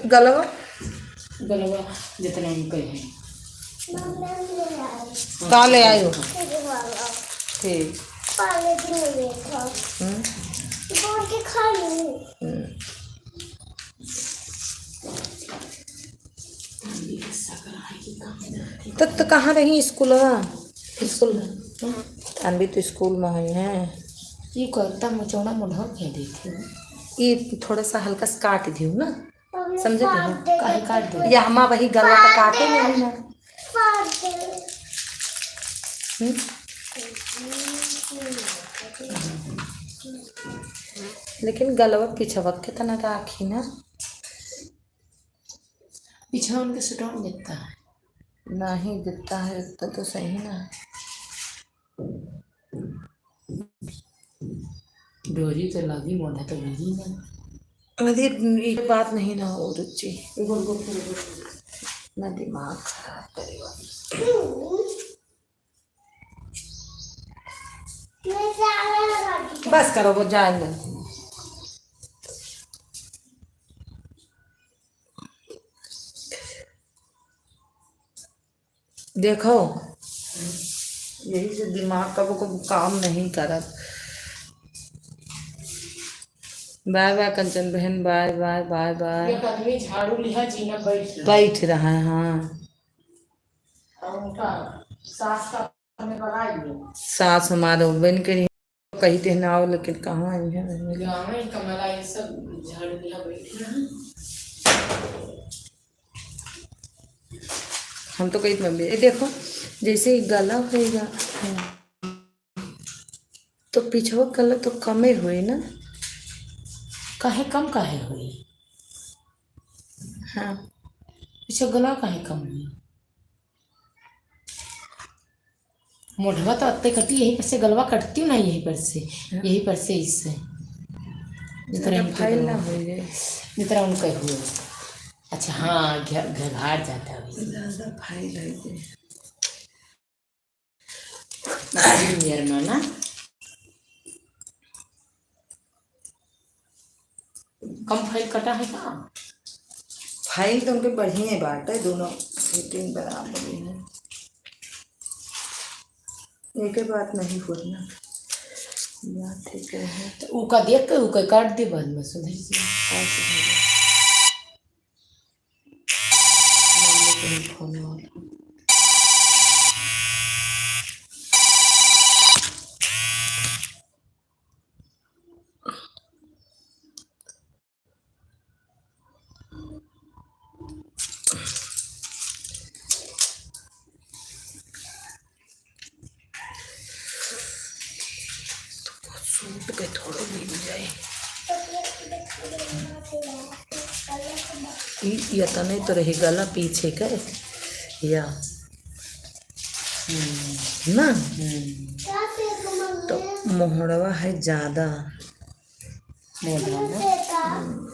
गलवा? गलवा जितना हम कहे हैं। का ले आयो? ठीक। हम्म। हम्म। तो, तो कहाँ रही स्कूलवा? स्कूल में। अनबी तो स्कूल में हुई है। ये करता मचौड़ा मुढ़ा कह देती हूँ। ये थोड़ा सा हल्का सा काट दियो ना, समझे तुम? काहे काट दो? या हमा वही गला का काटे नहीं ना। हम्म? लेकिन गलवा पिछवा के तना राखी ना। पीछे उनके सुटवा में दिखता है। नहीं दिखता है, इतना तो सही ना है। डोरी तो लगी, मोढ़ा तो लगी ना। अरे, ये बात नहीं ना हो रुचि। गोल, गोल, गोल, गोल। ना दिमाग खराब करेगा। बस करो, वो जाए ना। देखो, यही से दिमाग कबो कबो काम नहीं करत। बाय बाय कंचन बहन, बाय बाय, बाय बाय। एक आदमी झाड़ू लिहा, जीना बैठ रहा। बैठ रहा है, हाँ। और उनका सास का हमें बनाई है। सास हमारे बन के कही थे ना आओ, लेकिन कहाँ आई है? गाँव में कमला ये सब झाड़ू लिहा बैठी है। हम तो कही मम्मी, ये देखो, जैसे ही गला होएगा, तो पिछवा गला तो कमे होई ना। काहे कम काहे होई? हाँ। पीछे गला काहे कम होई? मोढ़वा तो अत्ते कटी, यही पर से गलवा कटती ना, यही पर से, हाँ। यही पर से इससे। जितना ज्यादा इनके फाइल ना दोनों। होई रे। जितना उनके हुए। अच्छा, हाँ, घ-, घघार जाता है वैसे। ज्यादा फाइल है ये। नियर माना। कम फाइल कटा है का? फाइल तो उनके बढ़िया बाटे, दोनों फिटिंग बराबर ही है। एके बात नहीं होत ना। बात है क्या है? तो उका देख के उका काट दे, बाद में सुधर जाए। का सुधर जाए? मम्मी के फोन वाला। सूट के थोड़ो भीग जाए। ई, ई तने तो रही गला पीछे के, या। हम्म। ना? हम्म। तो मोहड़वा है ज्यादा। मोहड़वा ना? हम्म।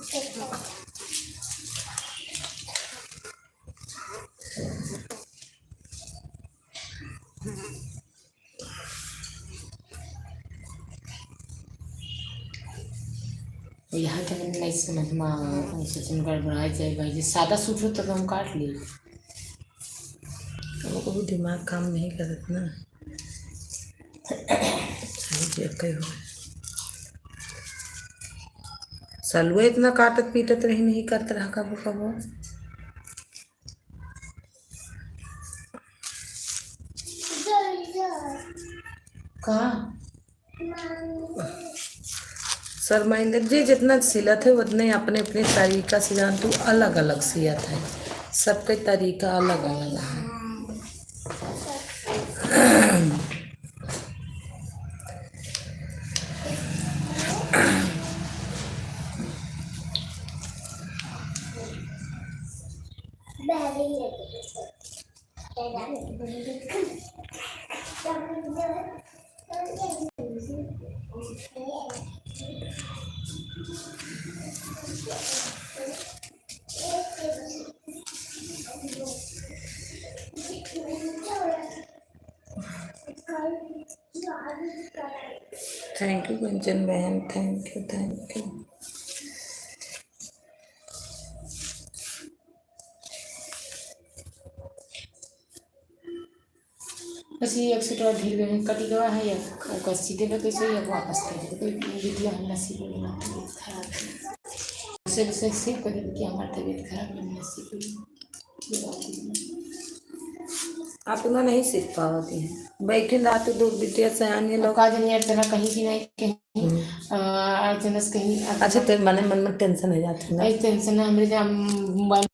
यहाँ के हम नहीं समझ में आवे, हम सोचन गड़बड़ा जाए भाई, जे सादा सूट हो तो हम काट ली। कबो कबो दिमाग काम नहीं करत ना। सही जे कहो। सलुए इतना काटत पीटत रही, नहीं करत रहा कबो कबो। का? शर्माइंदर जी जितना सिलत है, उतने अपने अपने तरीका से जान तू अलग अलग सियत है, सबके तरीका अलग अलग है। Thank you गुंजन बहन, thank you, thank you। बस ये एक सूट और ढील गए, कटी गवा है या ओकर सीधे पे कैसे या वापस कर दे। कोई बिटिया हम ना सीखे ना, तबीयत खराब है। उसे, उसे सीख कर दे कि हमारी तबीयत खराब है, हम ना सीखे। आप उतना नहीं सीख पावती हैं। बैठे ना तो दो बिटिया सयानी लोग। का जन यार तना कहीं की नहीं कहीं, हम्म। आ, आ, जनस कहीं, आ, अच्छा, तो मने मन में tension हो जाती है ना? ऐ tension है, हमरे जहाँ mobile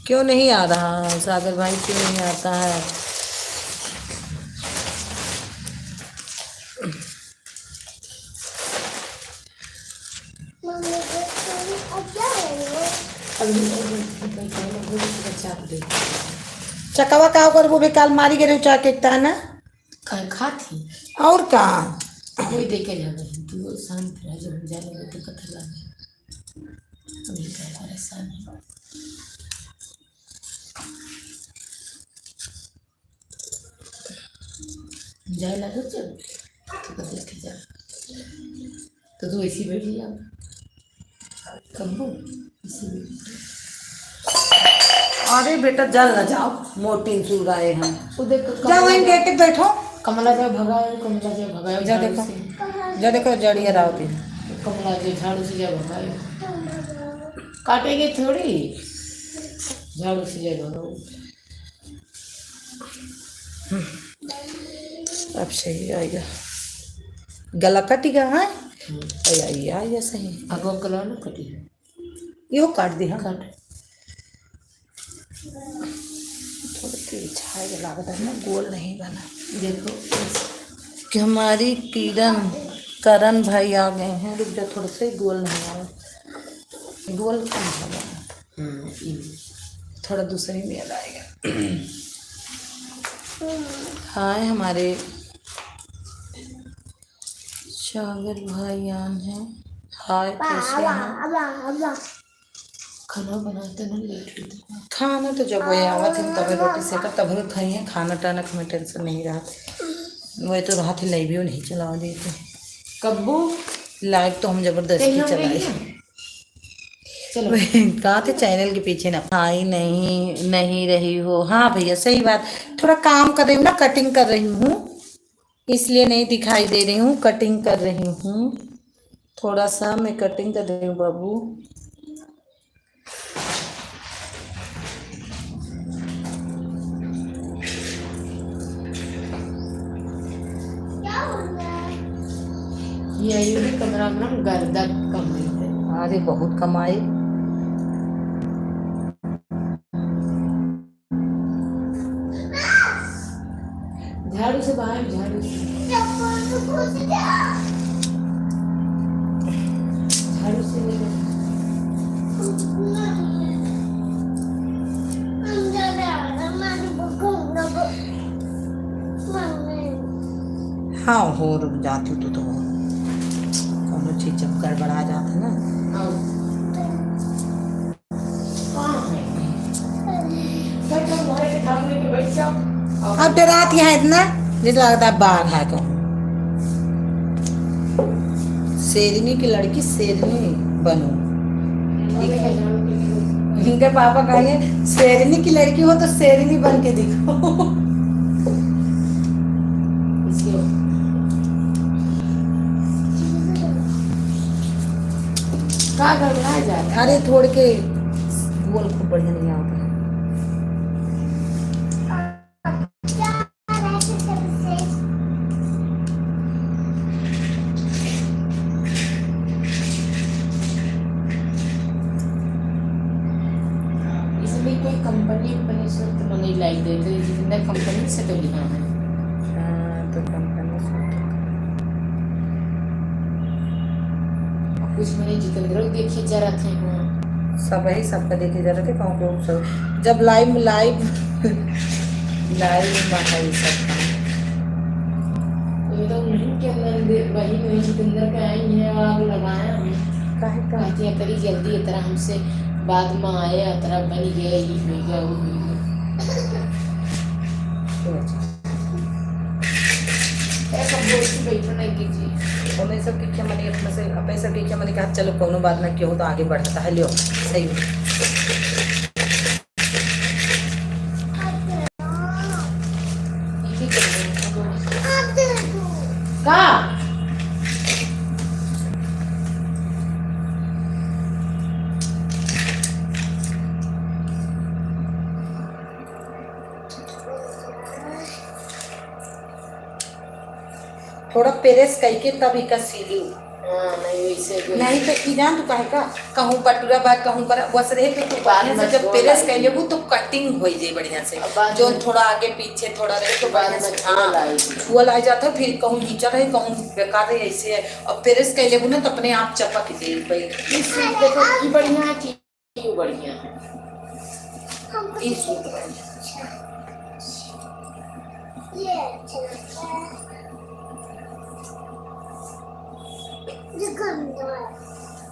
क्यों नहीं आ रहा है सागर भाई, क्यों नहीं आता है? चकवा का ओकर वो भी काल मारी गए चाके एकता ना। का खात ही? और का? कोई देखे जावे, तू शांत रह, जब हम जाने लगे तो कथा लागे। अभी का परेशान है। जाए लागत जब, तो कथा देखे जा। तो तू ऐसी बैठ जा। कब्बो, ऐसी बैठ जा। अरे बेटा, जल ना जाओ, मोटिन सुलगाए हम। वो देख, जा वहीं कमला gate पे बैठो। कमला जा भगायो, कमला जा भगायो जा झाड़ू देखो। से। जा देखो, जड़िया राव दिन। कमला जा झाड़ू से जा भगायो। काटेगी थोड़ी, झाड़ू से जा भगाओ। अब सही आइगा। गला कटिगा, हाँ? हम्म। आइगा, आइगा सही। अब गला ना कटी है। यो काट दे, हाँ। काट। थोड़ा तिरछा है, लागत है ना, गोल नहीं बना। देखो। कि हमारी किरण, करण भाई आ गए हैं। रुक जा, थोड़ा सा ही गोल नहीं आया, गोल कम हो गया। हम्म, ई। थोड़ा दूसरी में आएगा। हाय हमारे सागर भाई आन हैं। हाय, कैसे हैं? खाना बनाते ना लेट होते हैं। खाना तो जब वही आवत हैं तब रोटी सेकत, तब खाई हैं। खाना टाना का हमें टेंशन नहीं रहत। वही तो रहत है, लाइव भी नहीं चलावा देते। कब्बू? लाइव तो हम जबरदस्ती चलाई। चलो। कहा थे चैनल के पीछे ना। आई नहीं, नहीं रही हो। हाँ भैया, सही बात। थोड़ा काम कर रही हूँ ना, कटिंग कर रही हूँ, इसलिए नहीं दिखाई दे रही हूँ। कटिंग कर रही हूँ, थोड़ा सा मैं कटिंग कर रही हूँ बाबू। ये आयुर्वेदिक कमरा में ना गर्दा कम है। अरे, बहुत कमाई। झाड़ू से बाहर, झाड़ू से। झाड़ू से ले लो। हाँ हो, रुक जाती तू तो। कोनो चीज जब गड़बड़ा जात है ना। अब डरात यहाँ इतना, जैसे लगता है बाघ है कहूँ। शेरनी की लड़की शेरनी बनो। इनके पापा कहेंगे, "शेरनी की लड़की हो तो शेरनी बन के दिखो।" का गड़बड़ा जाता है? अरे, थोड़ के बोल, खूब बढ़िया नहीं आवत है। इसमें कोई कंपनी, कंपनी से तो नहीं लाई दे, तो जिंदा कंपनी से तो लिहा है। हाँ, तो कंपनी से तो। कुछ मने जितेंद्र देखे जा रहा थे वहाँ। सब ही सबका देखे जा रहे थे, कहूँ को सब। जब लाइव, लाइव, लाइव में है ये सब काम। ये तो उन्हीं के अंदर दे-, वही में जितेंद्र के आई है, आग लगाया हम। काहे का? कहती है, "करी जल्दी, इतना हमसे बाद में आए, इतना बन गया, ये हो गया, वो हो गया।" तो अच्छा। ऐसा बोल के बैठो नहीं कीजिए। और मैं सब के क्या मने अपने से, अब ऐसा के क्या मने कहा, "चलो, कोनो बात ना, क्यों तो आगे बढ़ता है, लियो, सही में।" का? थोड़ा प्रेस कइके तब इका सिली। हाँ, नहीं, वैसे भी। नहीं तो की जान तू काहे का, कहूँ बटुरा बा, कहूँ पर बस रहे तो तू बात बढ़िया से मत जब बोल प्रेस भाई। कर लेबू तो कटिंग हो जाए बढ़िया से। अब बात जो मत थोड़ा आगे पीछे थोड़ा रहे तो बात बढ़िया से, मत बोल हाँ, भाई। छुअल आ जाता है, फिर कहूँ नीचा रहे, कहूँ बेकार रहे, ऐसे है। अब प्रेस कर लेबू ना तो अपने आप चपक जाए भाई। इस देखो, ये बढ़िया चीज। क्यों बढ़िया है? हमको इस ये अच्छा लगता है। ये अच्छा लगता है। ये गंदा है।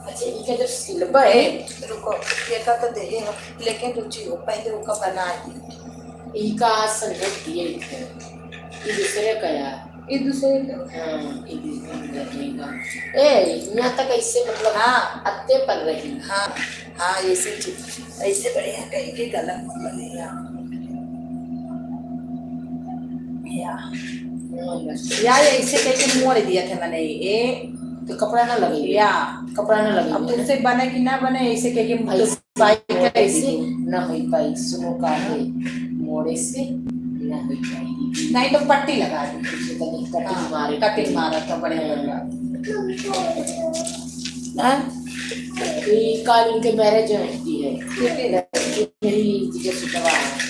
अच्छा, इनका जो सिलबा है। ए, रुको, ये का तो दे, ये हो, लेकिन रुचि हो, पहले ओका बना ली। इनका आज संगत दिए थे। ये दूसरे का यार। ये दूसरे का। हाँ, ये दूसरे का। ए, यहाँ तक ऐसे मतलब हाँ। अत्ते पर रही। हाँ। हाँ, ऐसे ठीक, ऐसे बढ़िया कहीं के गलत मत बने या। या। या, या, ऐसे कहीं के मोड़ दिया था मैंने, ये। तो कपड़ा ना लगे। या। कपड़ा ना लगे। अब तुमसे बने कि ना बने, ऐसे कहीं के ऐसे पाई मोड़े ऐसे दीदी। ना हो पाई, सुनो का है, मोड़े से नहीं तो पट्टी लगा दी। तो कटिंग हाँ, मारे। कटिंग मारा तो बड़े हाँ। लगा। हाँ? ये काल उनके मैरिज है, की है। कितने? यही जिज्ञासा है।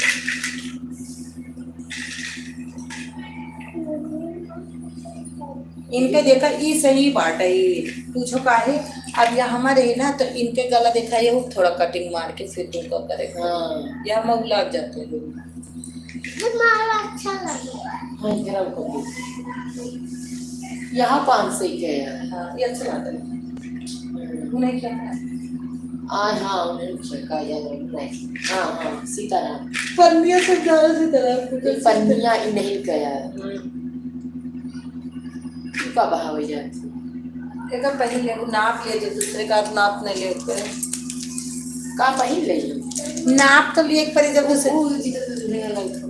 इनके देखा, ई सही बात है, ई पूछो काहे, अब यहाँ हमारे है ना, तो इनके गला देखा, ये थोड़ा कटिंग मार के फिर तुमको करे। हाँ। या हम उलाग जाते हैं लोग। ये माल अच्छा लगे। हाँ, गरम कर दो। यहाँ पाँच सौ के है। हाँ, ये अच्छा लगता है। हम्म। तू नहीं किया? आ, हाँ, उन्हें छक्का याद है, नहीं। हाँ, हाँ, सीताराम। पन्निया से ज्यादा सीताराम को ये पन्निया ही नहीं गया। हम्म। तू का बहावे जाती? एकर पहिन ले, नाप ले, जो दूसरे का नाप नहीं ले ऊपर। का पहिन ले? नाप तो लिए एक परी जब उसे। ओ, जी, तो दुनिया लाइक हो।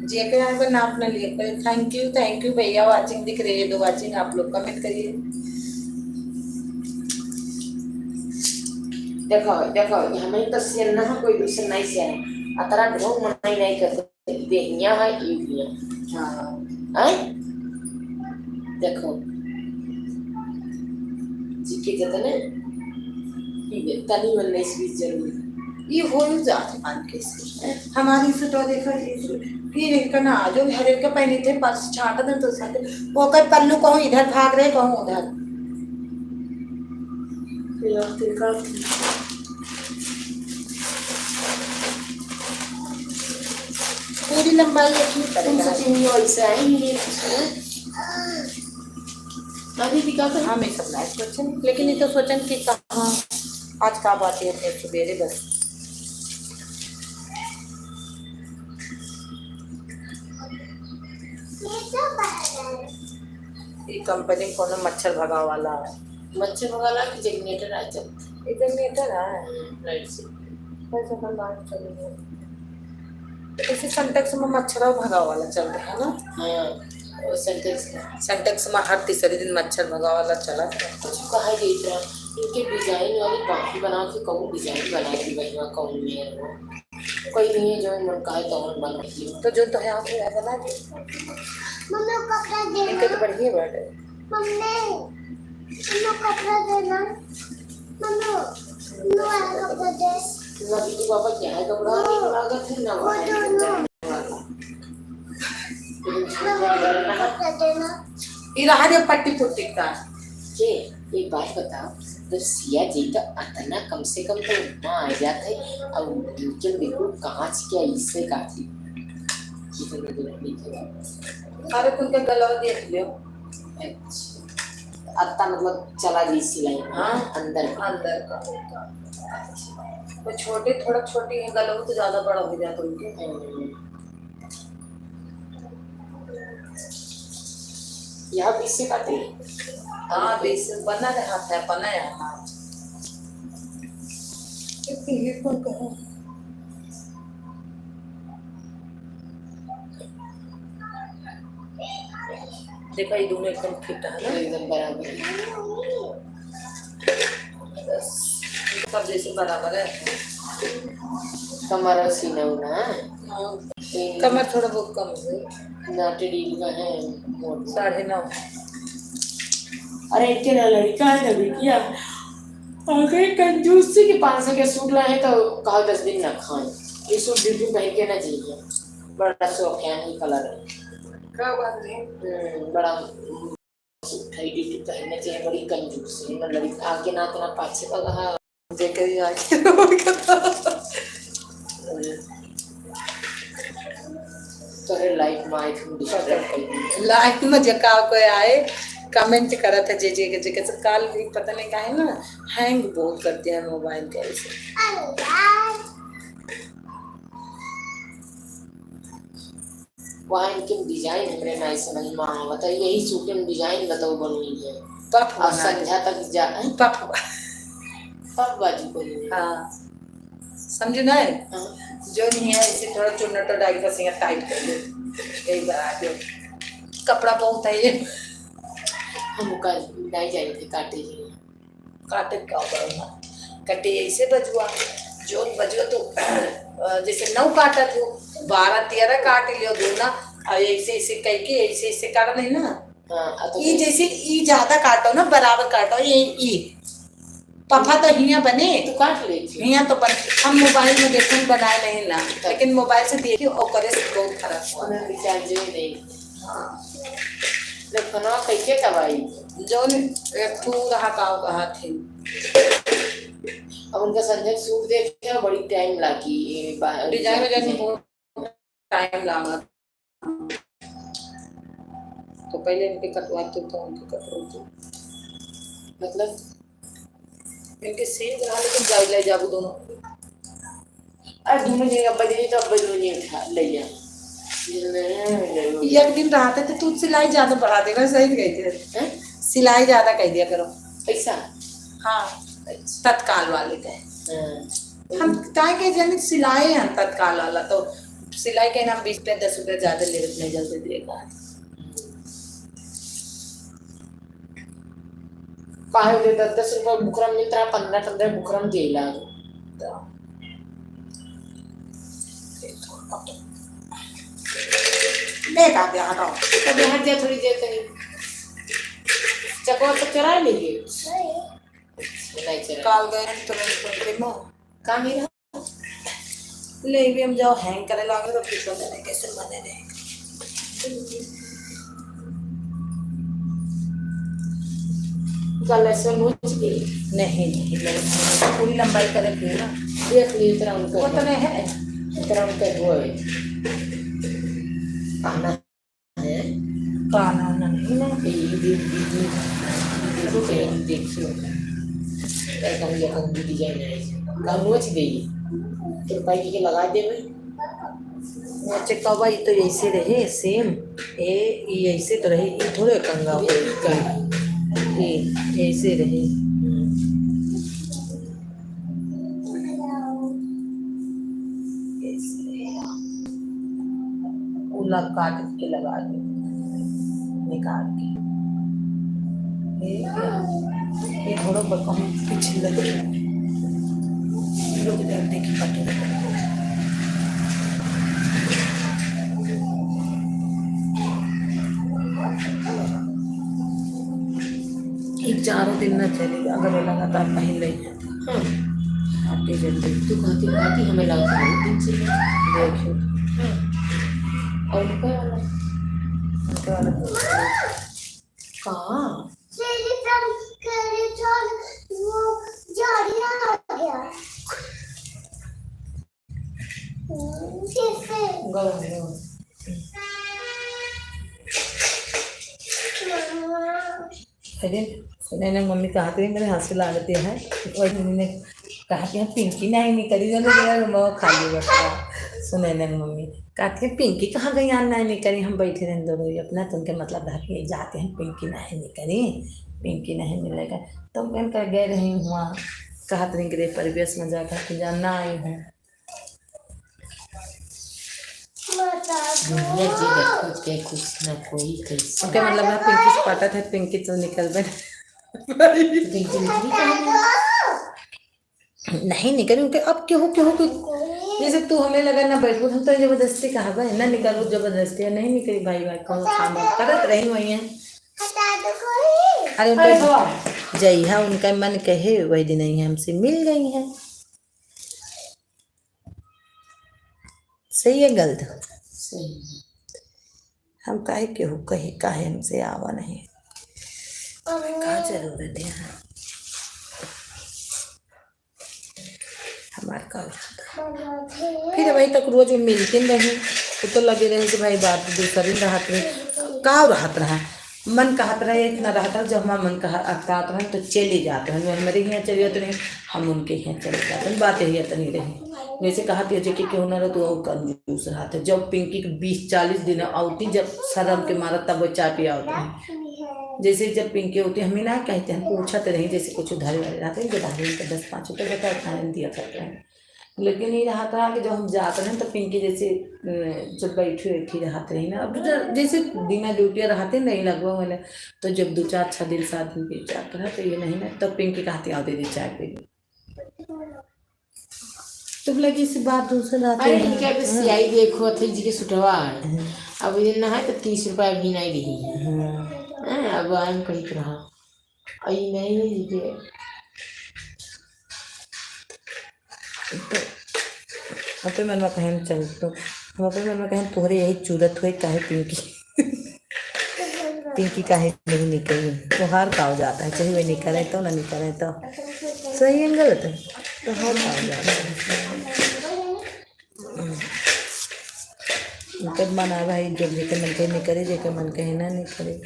जी, एक यहाँ पर नाप नहीं लिए ऊपर। Thank you, thank you भैया, watching दिख रही है, दो watching आप लोग comment करिए। देखो, देखो, हमें तो सियन ना कोई दूसरे नहीं सियन। अतरा ढोंग मनाई नहीं करते। देहिया है, ई हिया। हाँ। हैं? देखो। जी के जतने, ई बे, तनी मन नहीं स्वीट जरूर। ई हो ही जात है मान के से। हमारी सुटो देखो, ई सुट। फिर इनका ना आ जाओ, हर एक का पहनी थे, पर्स छाट दे तो साथ। वो कहीं पल्लू कहूँ इधर भाग रहे, कहूँ उधर। फिर आप फिर का पूरी लंबाई एक ही पड़ेगा। तुम सोचेंगे वैसे आएंगे। अभी भी क्या करें? हाँ, मैं सब लाइफ सोचें, लेकिन ये तो सोचें कि कहाँ आज का बात है, अपने सवेरे बस। ये कंपनी कोनो मच्छर भगावे वाला है। मच्छर भगावे वाला कि जनरेटर आ चलत? ये जनरेटर है। हम्म, लाइट से। बस अपन बात कर लेंगे। तो इसी सिंटेक्स में मच्छर भगावे वाला चल रहा है ना? हाँ, वो सिंटेक्स में। सिंटेक्स में हर तीसरे दिन मच्छर भगावे वाला चला था। कुछ कहा जाइत रहा, इनके डिजाइन वाली बाकी बना के कहूँ डिजाइन बना दी बहिना, कौन में है वो? कोई नहीं है, जो मन कहे तो मन बना दी। तो जो तो है, आप बना दे। मम्मी, कपड़ा दे इनके तो ना। बढ़िया बात है। मम्मी, मम्मी, कपड़ा दे ना। मम्मी, मम्मी, वाला कपड़ा दे। ना बिट्टू पापा क्या है कपड़ा? हाँ। लागत है ना वो वाला। दो, ना। मम्मी, कपड़ा दे ना। ई रहा दे पट्टी पुट्टी का। के, एक बात बताओ, जब सिया जी तो अतना कम से कम तो वहाँ आ जाते, और बिल्कुल, बिल्कुल कांच के ऐसे काटी। अरे, तुमके गलवा देख लियो। अच्छा। अत्ता मतलब चला गई सिलाई, हाँ? अंदर का। अंदर का। अच्छा। वो छोटे, थोड़ा छोटी है, गलवा तो ज्यादा बड़ा हो जाता उनके। हम्म। यहाँ बीच से काटे? हाँ, बीच से बना रहा था, बना रहा। ये कौन कहा? देखा, ये दोनों एकदम फिट है ना? एकदम बराबर। बस, सब जैसे बराबर है। कमर और सीना उना है? हाँ। तीन। कमर थोड़ा बहुत कम है। ना, टेढ़ी का है, मोट। साढ़े नौ। अरे, इनके ना लड़का है ना बिटिया। अरे, कंजूसी के पाँच सौ के सूट लाए हैं तो कहा दस दिन ना खाए। ये सूट बिल्कुल पहन के ना जाइए। बड़ा शौक है, नहीं कलर है। क्या बात है? हम्म, बड़ा सूट है, ड्यूटी पहनने के लिए बड़ी कंजूस है, ना लड़ी आगे ना इतना पाछे का कहा। जेकर ही आगे रोड का था। तोरे लाइफ में आई थी डिस्टर्ब कर दी। लाइफ में जका कोई आए, कमेंट करत है जे जे के, जे के। काल भी पता नहीं काहे ना हैंग बहुत करते हैं मोबाइल के ऐसे। वहाँ इनके डिजाइन हमरे नाई समझ में आवत है, यही सूट में डिजाइन बताओ बनोई है। पफ और बना दे। संध्या तक जा, हैं? पफ। पफ बाजू बनोई है। हाँ। समझे ना? हाँ। जो नहीं है, इसे थोड़ा चुन्नट डाल के बस यहाँ टाइट कर दो। यही बना दो। कपड़ा बहुत है ये। हम का नहीं जाने थे काटे ही। काटे का बा? कटे ऐसे बजुआ। जोन बजो तो, अ, जैसे नौ काटत हो, बारह तेरह काट लियो दूना, और ऐसे ऐसे कह के ऐसे ऐसे काट नहीं ना। हाँ, आ तो ई फिर जैसे ई ज्यादा काटो ना, बराबर काटो, ये ई। पफा तो हियाँ बने। तू काट ले छी। हियाँ तो बन, हम मोबाइल में देखे बनाए नहीं ना, तब। लेकिन मोबाइल से देखी, ओकरे से बहुत फर्क हुआ। हमें रिचार्ज ही नहीं। हाँ। ले फोनवा कैसे दबाई? जौन एक ठू रहा का, कहा थी। अब उनका संजय सूट देखे, बड़ी टाइम लागी, ये बा-, डिजाइन, डिजाइन डिजाइन। बहुत टाइम लागा। तो पहले इनके कटवाते तो उनके कटवाते। मतलब? इनके सेम रहा, लेकिन जाई ले जाबू दोनों। अरे दोनों जने बदली तो बदली नहीं उठा, ले जा। एक दिन रहते तो तू सिलाई ज्यादा बढ़ा देगा, सही कह दिया। हैं? सिलाई ज्यादा कह दिया करो। पैसा? हाँ, अच्छा। तत्काल वाले का। हाँ। हम काहे के जाने सिलाई है तत्काल वाला, तो सिलाई के नाम बीस रुपया, दस रुपया ज्यादा ले, नहीं जल्दी देगा। काहे दे दस, दस रुपया बुकरम मिलता है, पन्द्रह, पन्द्रह बुकरम देला। तो ले का दे, हटाओ। तो बिहार जा थोड़ी देर कहीं। चकवा तो चुरा लेंगे। नहीं चुरा। काल गए हम तुरंत तुरंत में। कहाँ गए? ले, भी हम जाओ हैंग करे लागे तो फिर पता नहीं कैसे बने रहे। कल ऐसे नोच के। नहीं, नहीं, नहीं, पूरी लंबाई करे थे ना। देख ली, इतना उनका वो तो नहीं है। इतना उनका वो है। आना है। काना ना नहीं ना। ये, ये, ये, ये, ये, ये, ये, देखियो। एकदम ये कौन सी डिजाइन है? कौन वो चीज है ये? तो पाई के लगा दे भाई। वो चेकवा, ये तो ऐसे रहे, सेम। ए, ये ऐसे तो रहे, ये थोड़े कंगा हो। ये का? ये ऐसे रहे। हम्म। उला काट के लगा दे, निकाल के। ये, ये थोड़ा ब-, हम पीछे लगे। रुक जा, देखी काटे। ये चारों दिन ना चली, अगर ये लगातार पहन ले। हाँ। आटे जल्दी। तू कहती, कहती हमें लगा बहुत दिन से। देखो। हाँ। और उनका वाला? उनका वाला। कहाँ? तेरी तम करे छोड़, वो झाड़ियाँ आ गया। फिर से। गरम, गरम। मम्मा। अरे, सुनैना मम्मी कहत रही, मेरे हंसी लागते हैं। और मम्मी ने कहा कि हम पिंकी नहीं निकली, जो मेरा रुमाल खाली बचा। सुनैना मम्मी कहती है, "पिंकी कहाँ गई यार, नहीं निकली?" हम बैठे रहे दोनों ही अपना, तो उनके मतलब रहा कि ये जाते हैं, पिंकी नहीं निकली, पिंकी नहीं मिलेगा। तो मैं कर गए रही हुआ, कहत रही गृह प्रवेश में जाकर कि जानना आई हूँ। दुनिया जी देखो के कुछ ना कोई कैसे। ओके, मतलब ना पिंकी से पटत है, पिंकी तो निकल बे। पिंकी निकली कहाँ? नहीं निकली, उनके अब केहू, केहू के, जैसे तू हमें लगा ना बैठबू, हम तो जबरदस्ती कहा बे, ना निकलबू जबरदस्ती, नहीं निकली भाई, भाई, कौन काम हम करत रही वही है। अरे उनका जइहा उनका मन कहे, वही दिन आई है, हमसे मिल गई है। सही है गलत? सही है। हम काहे केहू कही, काहे हमसे आवा नहीं? का जरूरत है? हमार का हो जाता? फिर वही तक रोज में मिलते रही, वो तो लगे रहे कि भाई बात दूसरी रहत रही, का रहत रहा? मन कहत रहे, इतना रहत रहा, जब हमारा मन कहा, कहत रहे, तो चले जात रहे, वो हमारे यहाँ चले जात रहे, हम उनके यहाँ चले जात रहे, बात यही इतनी रही। वैसे कहत है, जेके केहू ना रहे, तो वो कंजूस रहत है। जब पिंकी के बीस चालीस दिन आवती, जब शर्म के मारा, तब वो चाय पियावत रहे। जैसे जब पिंकी होती, हमें ना कहते, हम पूछत रही, जैसे कुछ उधारी वाले रहते हैं, जो उधारी उनके दस पाँच रुपये बता, उतना दिया करते हैं। लेकिन ये रहत रहा कि जब हम जात रहे, तो पिंकी जैसे, अ, जब बैठी, बैठी रहत रही ना, अब ज-, जैसे बिना ड्यूटी रहते नहीं लगभग मैंने, तो जब दो चार, छह दिन, सात दिन बीत जात रहा, तो ये नहीं ना, तब पिंकी कहती, "आओ दीदी, चाय पी लो।" जब लगी सी बात दूसरे लाते अरे, हैं। इनके अभी हाँ। सियाई देखो, अथई जी के सुटवा है। हाँ। अब ये ना है तो तीस रुपया भी नहीं रही है। हाँ। हाँ, अब हम कही रहा। आई नहीं है जी के। तो अपने मन में कहन चल, तो हम अपने मन में कहन, "तोहरे यही चूरत हुए, काहे पिंकी?" पिंकी काहे नहीं निकली? तोहार का हो जाता है, चाहे वह निकले तो ना निकले तो। सही है, गलत है? तोहार का हो जाता है? उनकर मन आ भाई, जब जेकर मन कहे निकले, जेकर मन कहे ना निकले।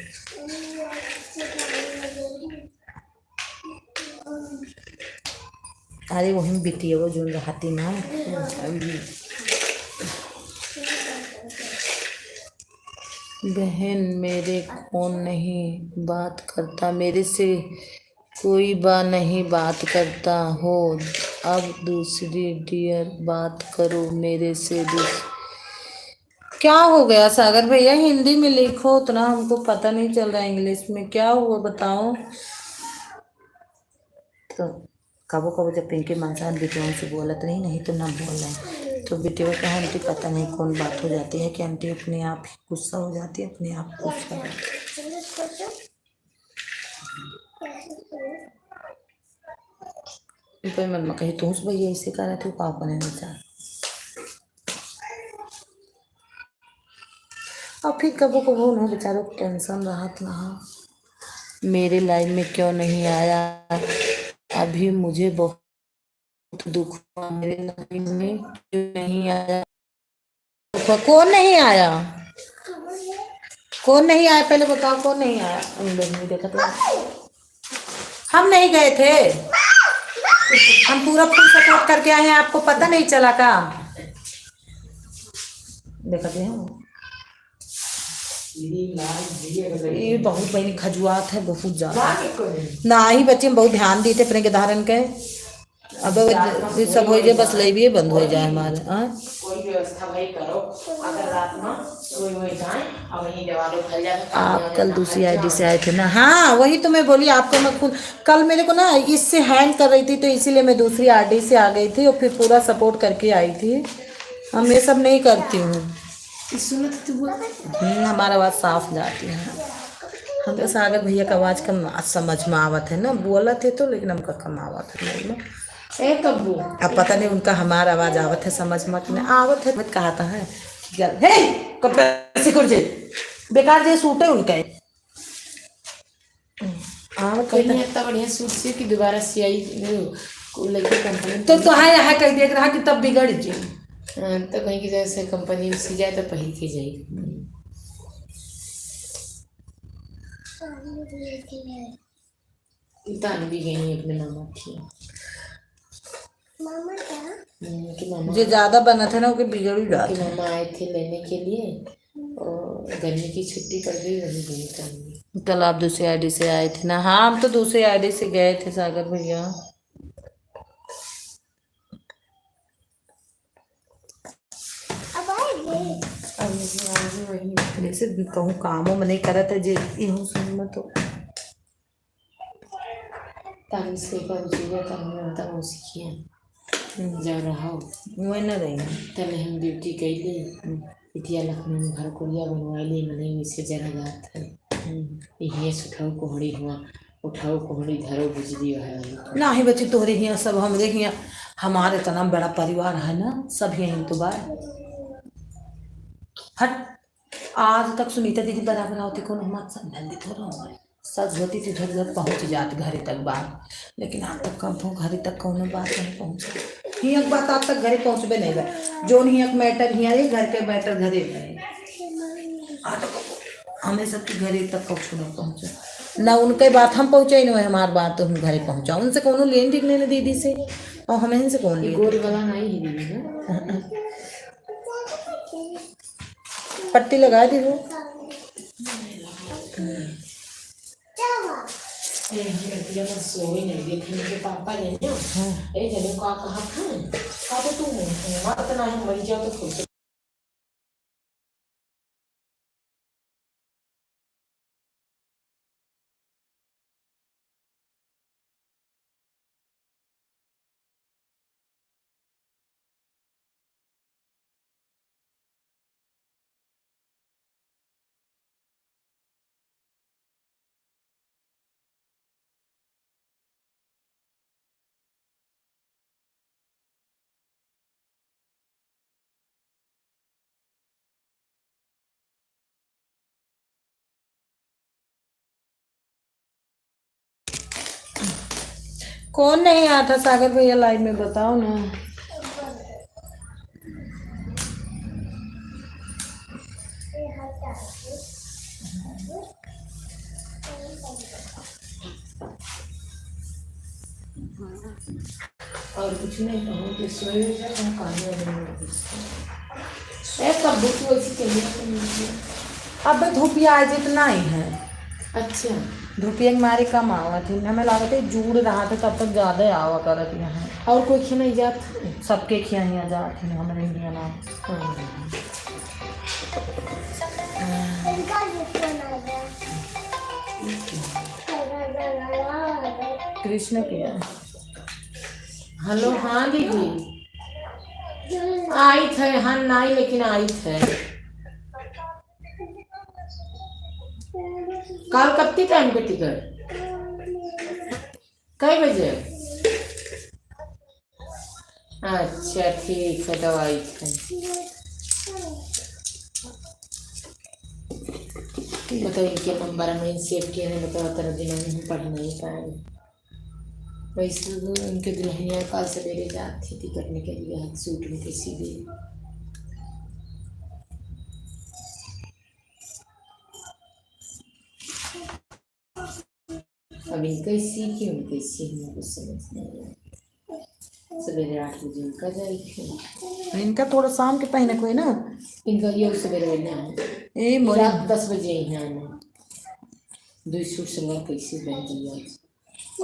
अरे वही बिटिया वो जोन रहती ना। बहन, मेरे कौन नहीं बात करता, मेरे से कोई बा नहीं बात करता हो। अब दूसरी डियर बात करो मेरे से। दूस-, क्या हो गया सागर भैया, हिंदी में लिखो, उतना हमको पता नहीं चल रहा इंग्लिश में। क्या हुआ बताओ? तो कबो कबो जब पिंकी मनसान बिटियों से बोलत रही, नहीं तो ना बोल रहे। तो बिटिया कहा, "आंटी, पता नहीं कौन बात हो जाती है कि आंटी अपने आप ही गुस्सा हो जाती है, अपने आप गुस्सा हो जाती है।" इनका मन में कही, "तू भैया ऐसे करा थे, पापा ने विचार।" और फिर कबो कबो उन्हें बेचारों को टेंशन रहत ना हो, मेरे लाइफ में क्यों नहीं आया, अभी मुझे बहुत दुख हुआ मेरे लाइफ में क्यों नहीं आया। दुख हुआ, कौन नहीं आया? कौन नहीं आया, पहले बताओ, कौन नहीं आया? उन लोग नहीं देखा था। हम नहीं गए थे, हम पूरा फुल सपोर्ट करके आए हैं, आपको पता नहीं चला का? देखा थे हम। ये बहुत बहनी खजुआत है, बहुत ज्यादा। ना ही बच्चे, हम बहुत ध्यान दिए थे अपने के धारन के। अब ये सब हो जाए, बस लइबिये बंद हो जाए हमारे, हाँ? कोई व्यवस्था भाई करो, अगर रात में सोए हुए जाए और वहीं देवाल उठल जाए। आप कल दूसरी आईडी से आए थे ना? हाँ, वही तो मैं बोली आपको, मैं खुद, कल मेरे को ना इससे हैंग कर रही थी, तो इसीलिए मैं दूसरी आईडी से आ गई थी और फिर पूरा सपोर्ट करके आई थी। हम ये सब नहीं करती हूँ। सुनो तो तू बोल। हम्म, हमारा आवाज साफ जाती है। हम तो सागर भैया का आवाज कम समझ में आवत है ना, बोलत है तो, लेकिन हमका कम आवत है बोलना। ए कब्बू। अब पता नहीं उनका हमार आवाज आवत है समझ में कि नहीं आवत है। मत कहता है कि गल, "हे, कपड़ा सिकुड़ जे, बेकार जे सूट है उनका।" आवत है कहीं तो। इतना बढ़िया सूट सियो कि दोबारा सियाई, वो, को लगे कंपनी। तो तोहार यहाँ कह दिया रहा कि तब बिगड़ जे। हाँ, तो कहीं की जगह से कंपनी में सी जाए तो पहिर के जाए। तान भी गई अपने मामा की। मामा क्या? हम्म, कि मामा जो ज्यादा बनत है ना, ओके बिगड़ ही जात है। मामा आए थे लेने के लिए, और गर्मी की छुट्टी पड़ गई, वही गई करने। कल आप दूसरी आईडी से आए थे ना? हाँ, हम तो दूसरी आईडी से गए थे, सागर भैया। अब आएंगे। अब वही वही। जैसे कहूँ कामों में नहीं करत है, जे इहूँ सुन में तो। तानी से का उजीरा का हम तब वो सीखिए। हम्म। जब रहो। वही ना रही। तले हम ड्यूटी कैली। हम्म। इतिया लखनऊ में घर कुड़िया बनवाइली, मने वैसे जरा जात है। हम्म। इहे सुठौ कोहड़ी हुआ, उठौ कोहड़ी धरौ बिजली है। नाही बच्ची, तोहरे हियाँ सब हमरे हियाँ, हमारे इतना बड़ा परिवार है ना, सब यहीं तो बा। हट, आज तक सुनीता दीदी बराबर आवती, कौन हमारे साथ नंदी थोड़ा हो। सच होती तो झट झट पहुँच जात घरे तक बात, लेकिन आप तक कब हो घरे तक कौनो बात नहीं पहुँचे। हियाँ के बात आप तक घरे पहुँचबे नहीं बा। जोन हियाँ के मैटर हियाँ रही, घर के मैटर घरे में रही। आ तो हमें सबके घरे तक कुछ नहीं पहुँचे, ना उनके बात हम पहुँचे, ना हमार बात तो हम घरे पहुँचा। उनसे कौनो लेन देन नहीं ना दीदी से, और हमें इनसे कौन ये लेन गोल देन? वाला नहीं है दीदी ना। पट्टी लगा दी हो। ए, हम कहती है, "बस सोए नहीं देखे, इनके पापा नहीं है।" हाँ। ए, जने का कहा था? का तो तू नहीं, मत ना है, मर जाओ तो खुश। कौन नहीं आया था सागर भैया लाइव में, बताओ ना। और कुछ नहीं कहूँ कि सोए जा, हम काम में नहीं घुसते। ए, सब बुक वैसे चाहिए तो मुझे। अब धूपिया आज इतना ही है। अच्छा। धूपिया के मारे कम आवत है, हमें लागत है जूड़ रहा था तब तक ज्यादा आवा करत यहाँ। और कोई खिया नहीं जात? सबके खिया हिया जात है, हमारे हिया ना। हाँ। कृष्ण के है। हेलो, हाँ दीदी, आइत है, हाँ नाई, लेकिन आइत है। काल कत्ती टाइम पे टिकट? कै बजे? अच्छा, ठीक है, दवाई खाई। बताओ, इनके नंबर में सेव किए नहीं, बताओ, तेरा दिमाग में हम पढ़ नहीं पाए। वैसे तो इनके दुल्हनिया काल सवेरे जात थी करने के लिए, हाथ सूट में किसी दिन। अब इनके सीखी, उनके सीखी, मुझे कुछ समझ नहीं आया। सवेरे आठ बजे इनका जाए थे। इनका थोड़ा शाम के पहने कोई ना। इनका ये सवेरे में ना है। ए, मोरी। रात दस बजे ही आना। दो सूट सलवार कैसे पहन लिया।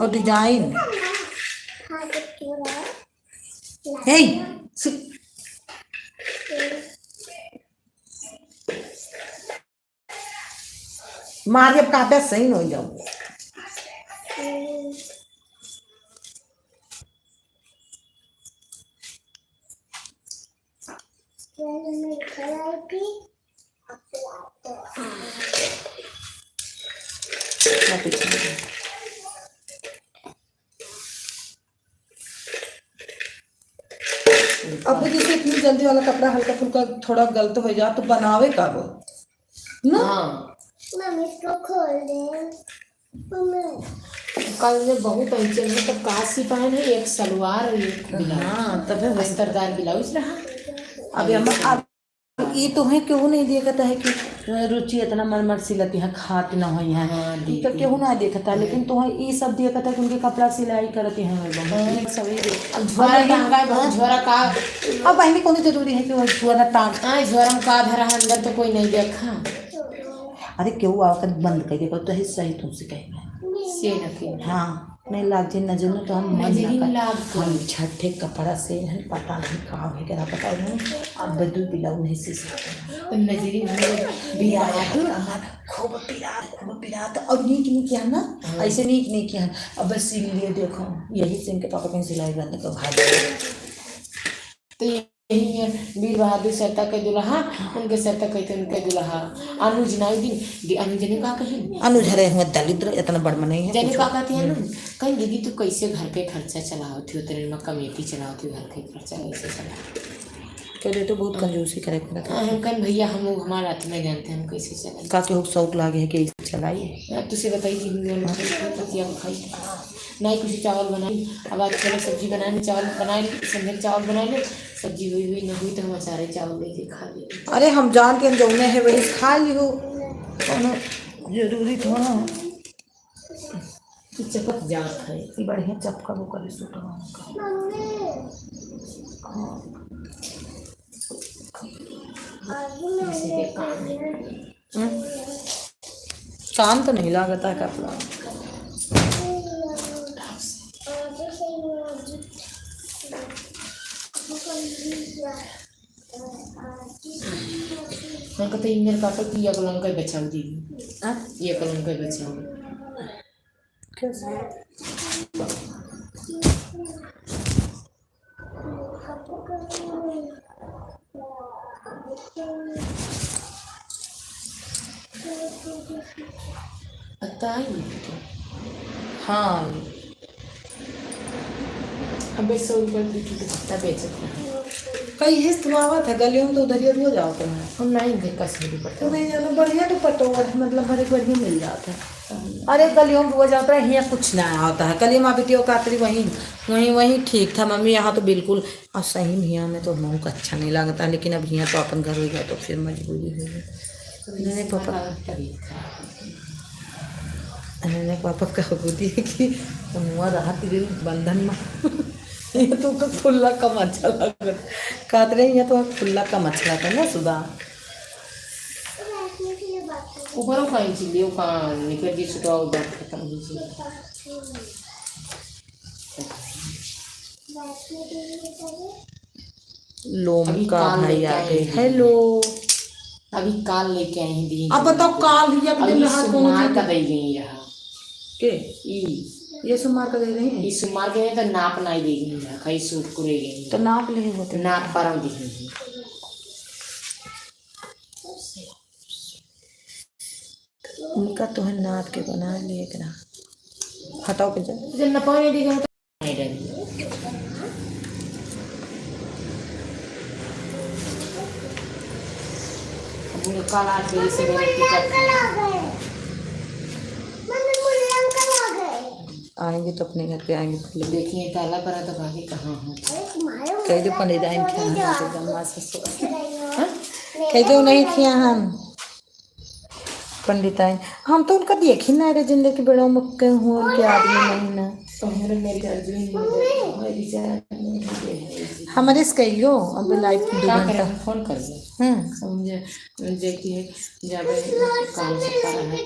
और डिजाइन। हे, सु- मारी अब कापे सही हो जाओ। अब जैसे इतनी जल्दी वाला कपड़ा हल्का फुल्का थोड़ा गलत हो जा तो बनावे का वो ना? हाँ। मम्मी, इसको खोल दे। मम्मी। कल में बहुत अंचल में तो काशी पहन है, एक सलवार और एक ब्लाउज। हाँ, तबे वही। अस्तरदार ब्लाउज रहा। अभी हम, अब ई तोहे केहू नहीं देखत है कि रुचि इतना मर मर सिलती है, खात न होई है। हाँ, ई तो दीदी। केहू ना देखत है, लेकिन तोहे ई सब देखत है कि उनके कपड़ा सिलाई करती हैं, हाँ। सभी देख। अब झोरा अब बहिनी, टांगा है, बहुत हाँ। झोरा का। अब बहिनी कौन जरूरी है कि वो झोरा टांग। हाँ, झोरा में का धरा है अंदर तो कोई नहीं देखा। अरे केहू आकर बंद कर दे, तो ही सही तुमसे कहेगा। से न कहेगा। हाँ। नहीं लाग जे नजर में तो हम मन नजरी ना कर। लाग हम गई। छठे कपड़ा से हैं, पता नहीं का हो गया, पता नहीं। अब दू ब्लाउज नहीं सी सकते। तो नजरी में बिया है, हमार खूब पिरात, खूब पिरात। और नीक नीक किया ना, हाँ। ऐसे नीक नीक किया। अब बस सिल लिए देखो, यही से इनके पापा कहीं सिलाई बंद कर भाग गए। तो ये यही है, वीर बहादुर सरता के दुल्हा, उनके सरता कहते उनके दुल्हा। अनुज नाई दिन, दि-, अनुज ने का कही? अनुज हरे हुए दलिद्र, इतना बड़ मनई है, जने पूछो। का कहती है ना? हम्म। कहीं, "दीदी, तू कैसे घर पे खर्चा चलावत हो? तेरे में कमेटी चलावत हो, घर के खर्चा कैसे चलावत हो?" कह दे तो बहुत कंजूसी करे के पड़ता है। हाँ, हम कहें, "भैया, हम लोग हमारा आत्मा जानते हैं, हम कैसे चलाएं।" का केहू के शौक लागे है कि चलाई? अब तुझसे बताई कि हम लोग हाँ। क्या खाई। ना ही कुछ चावल बनाई, अब आज चलो सब्जी बनाने, चावल बनाए, संध्या के चावल बनाए ले, सब्जी हुई हुई न हुई तो हम अचारे चावल लेके खा लेंगे। अरे हम जान के हम जौने है वही खा लियो, कौनो जरूरी थोड़ा है। कि चपक जात है। बढ़िया चपका वो करे सूट का। हाँ। किसी के काम है। हम्म। काम तो नहीं लागता है कपड़ा। हम कहते हैं, "मेरे पापा की ये कलम का बचाओ दी।" हाँ? ये कलम का बचाओ। कैसे? पता ही नहीं तो। हाँ। अबे सौ रुपये की दुपट्टा बेचत रहा। कई हिस्त में आवत है, गलियों में तो उधरिया रोज आवत है। हम नहीं देख का सही पता। तो नहीं जाना, बढ़िया दुपट्टो है, मतलब हर एक बढ़िया मिल जात है। अरे गलियों में रोज आवत है, हियाँ कुछ ना आवत है। कल ये माँ बेटियों का आतरी वहीं, वहीं, वहीं ठीक था मम्मी, यहाँ तो बिल्कुल। और सही में हियाँ में तो हमहू का अच्छा नहीं लगता, लेकिन अब हियाँ तो अपन घर हो गया तो फिर मजबूरी हो गई। नहीं, नहीं, पापा। अरे नहीं, पापा का बुद्धि है कि मुआ रहा तेरे बंधन में। ये तो का खुला कम अच्छा लागत। कहत रहे, ये तो खुला कम अच्छा लागत ना, सुधा। ऊपरों का ही चीज, वो का निकल के छुटाओ, बात खत्म हो जी। लोम अभी का काल भाई लेके आ आई गए। हूँ। हेलो। अभी काल लेके आई हूँ दीदी। अब बताओ, काल ही एक अभी दिन रहा, कौन सोमवार सा का दिन? दे गई रहा। के? ई। ये सोमवार का दे रही है? ई सोमवार के तो नाप नहीं दे गई रहा, कहीं सूट को ले गई। तो नाप ले होते। नाप परम दी गई। उनका तो है नाप के बना लिए इतना। हटाओ के जा। जब न पानी दी गई तो नहीं डरी। अब उन्हें कल आठ बजे से मेरे टिकट है। आएंगे तो अपने घर पे आएंगे पहले। देखिए, ताला पड़ा तो भाभी कहाँ हो? कह दो पंडित आइन किया हम, तो जम्मा ससुर। हाँ? कह दो नहीं किया हम। पंडित आइन, हम तो उनका देख ही ना रहे, जिन लेके बड़ा मुक्के हुआ, उनके आदमी नहीं ना। तो मेरे, मेरी चार्ज भी नहीं है, मेरी चार्ज नहीं है। हमारे से कहियो, अब लाइव दो का घंटा। करें, फोन कर दो। हम्म। समझे? जैकी है, जाबे काम से कर रहा है,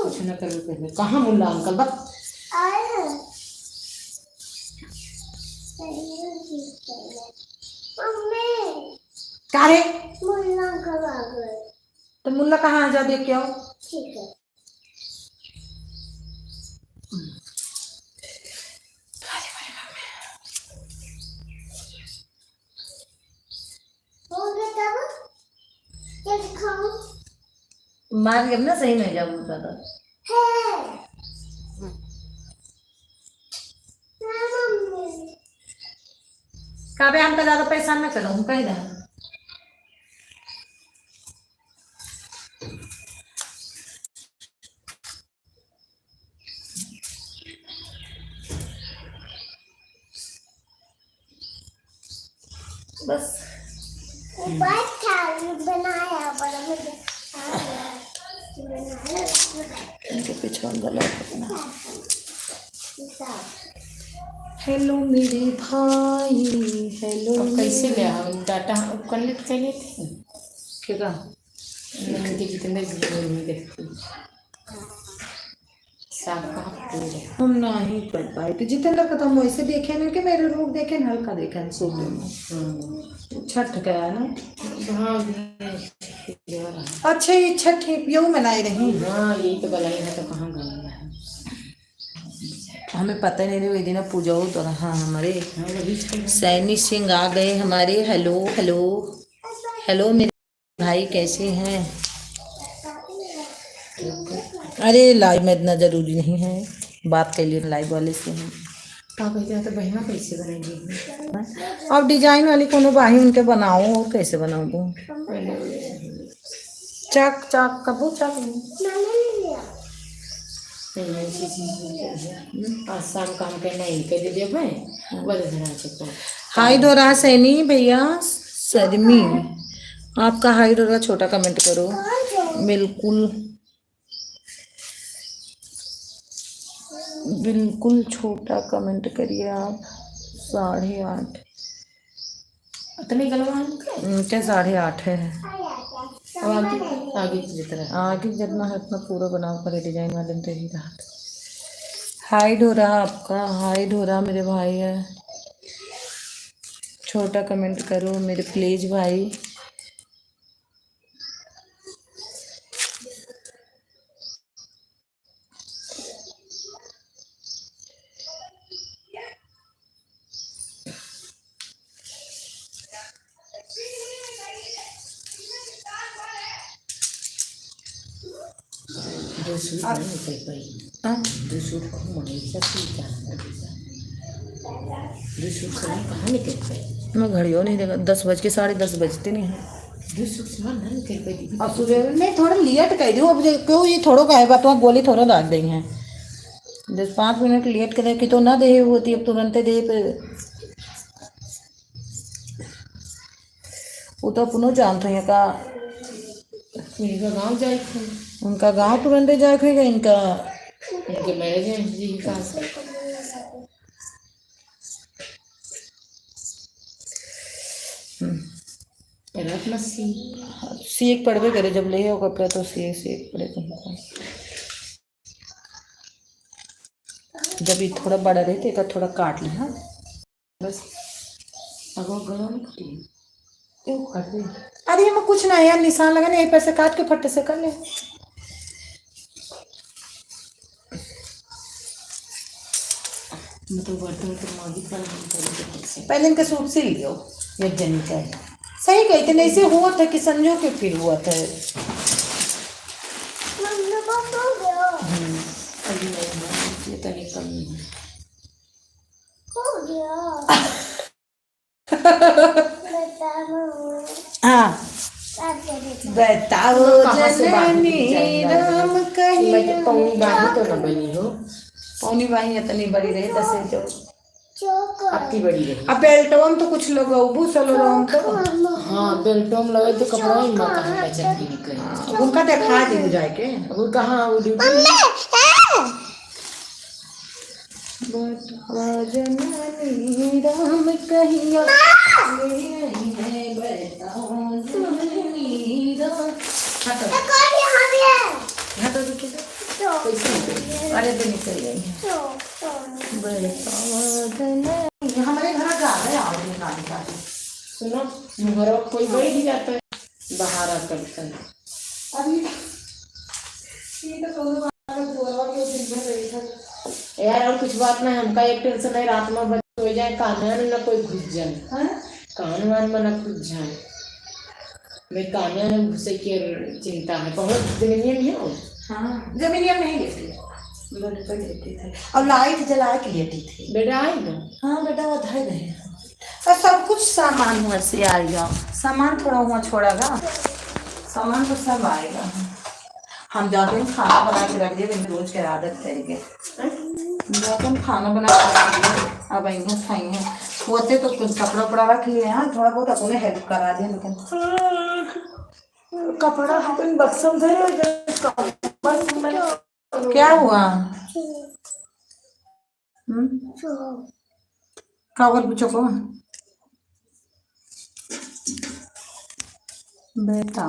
कुछ ना करबे करबे। कहाँ मुल्ला अंकल? बस। आए हैं। मम्मी। का रे? मुल्ला अंकल आ गए। तो मुल्ला कहाँ है? जा देख के आओ। ठीक है। हो गया तब? क्या दिखाऊं? मार के अपना सही नहीं जाऊँ दादा। है। हाँ, मम्मी। काबे हमका ज्यादा परेशान ना करो, हम कह दे। बस। ऊपर थाली बनाया, बड़ा मुझे बनाया। इनके पीछे हम गला रखना। हेलो मेरे भाई, हेलो अब कैसे मेरे ले आओ? डाटा हम कनेक्ट कर लेते हैं। क्या? नहीं, जितेंद्र जी नहीं देखते। साफ कहाँ पूरे? हम नहीं कर पाए। तो जितेंद्र का तो हम वैसे देखे ना कि मेरे लोग देखे ना, हल्का देखे ना, सोते में। हम्म। छठ का है ना? हाँ, ये रहा। अच्छा, ये छठ ये पियो मनाए रही। हाँ, यही तो गलाई है, तो कहाँ गलाई है? हमें पता नहीं रहे, वही दिन पूजा हो तो रहा हमारे। हाँ, वही छठ है। सैनी सिंह आ गए हमारे। हेलो, हेलो, हेलो मेरे भाई कैसे हैं? अरे लाइव में इतना जरूरी नहीं है, बात कर लिए लाइव वाले से हम। का कहते हैं तो बहिना कैसे बनेगी? अब डिजाइन वाली कोनो बाही उनके बनाओ, और कैसे बनाओ? चक चक कबू चक। नहीं, नहीं, नहीं, नहीं। आज शाम काम के नहीं के दे दे भाई, बोले धरा चुका। हाय डोरा सैनी भैया शर्मी, आपका हाय डोरा छोटा कमेंट करो। बिल्कुल, बिल्कुल छोटा कमेंट करिए आप। साढ़े आठ। इतने गलवा है उनके? उनके साढ़े आठ है। अब आगे, आगे की जितना है। आगे जितना है उतना पूरा बनाओ, करे डिजाइन वाले में तो ही रहा। हाय डोरा आपका, हाय डोरा मेरे भाई है। छोटा कमेंट करो मेरे प्लीज भाई। दो सूट नहीं निकल पाई। हाँ? दो सूट खूब मंगई, सब सूट का है, दूसरा। दूसरी सामान कहाँ निकल गई? मैं घड़ियों नहीं देखा, दस बज के, साढ़े दस बजते नहीं हैं। दूसरी सामान ना निकल गई दीदी। अब सुबह में थोड़ा लेट कर दियो, अब जे-, क्यों ये थोड़ो का है, बात वहाँ गोली थोड़ो डाल देंगे। दस पाँच मिनट लेट करे कि तो ना दे होती, अब तुरंते दे पे। वो तो अपनो जानत हैं का। इनका गाँव जाए थे। उनका गाँव तुरंते जाए थे, इनका उनके मैरिज है जी का। हम्म। रात में सी। हाँ, सी एक पड़बे करे, जब ले आओ कपड़ा तो सी, सी एक पड़े तुमको। जब ये थोड़ा बड़ा रहे तो एक थोड़ा काट ली, हाँ। बस। अब वो गला में कटी। क्यों काट रही? अरे, एमा कुछ ना है यार, निशान लगा ना, यहीं पर से काट के फट्टे से कर ले। मतलब बर्तन तो मांगी पर हम कर लेते हैं। पहले इनका सूट सिल लियो, एक जनी का है। सही कही थे, नहीं से हुआ था कि समझो कि फिर हुआ था। मम्मी, बस हो गया। हम्म, अभी नहीं हुआ, ये तो नहीं कमी है। हो गया। बताओ। हाँ। बताओ कहाँ से बांध जननी के जाएगा? राम कहिया। मैं तो पौनी बांधी तो ना बनी हो। पौनी बाही इतनी बड़ी रहे, तसे जो चोकर। अति बड़ी रही। अब बेल्टवा में तो कुछ लगौबू, सलोरवा में तो। हाँ, बेल्टवा में लगे तो कपड़ा ही मत कहाँ बचत भी निकले। हाँ, उनका देखा दी जाए के। अब वो कहाँ, वो ड्यूटी में? मम्मी, ए! बतावा जननी राम कहिया ले आई है, बतावा जननी राम। हटो। तो कौन यहाँ पे है? हटो, रुकिए तो। तो। कैसे निकल? अरे, तो निकल गई है। तो, तो। बतावा जननी। हमारे घर ज्यादा है और भी गाड़ी का। सुनो, घर कोई बैठ जाता है। बाहर आकर कर। अभी ये तो दोनों बाहर गोरवा के दिन भर रही था। यार, और कुछ बात ना, हमका एक टेंशन है, रात में बच्चे हो जाए, कान में ना कोई घुस जाए। हाँ? कान वान में ना घुस जाए। मैं कान में घुसे की चिंता है, बहुत जमीनिया में है वो। हाँ, जमीनिया में ही लेती है। बेड पर लेती थी। और लाइट जला के लेती थी। बेटा आएगा? हाँ, बेटा, वो धर रहे हैं। और सब कुछ सामान हुआ से आएगा, सामान थोड़ा हुआ छोड़ागा, सामान तो सब आएगा। हम जाते हैं खाना बना के रख दिए, लेकिन रोज के आदत है ये। हम जाते हैं खाना बना के रख दिए, अब आएंगे खाएंगे। होते तो कुछ कपड़ा उपड़ा रख लिए हैं, थोड़ा बहुत अपने हेल्प करा दिए, लेकिन कपड़ा अपन बक्सा में धरे, बस में क्या हुआ? हम्म? का बोल पूछो को? बेटा,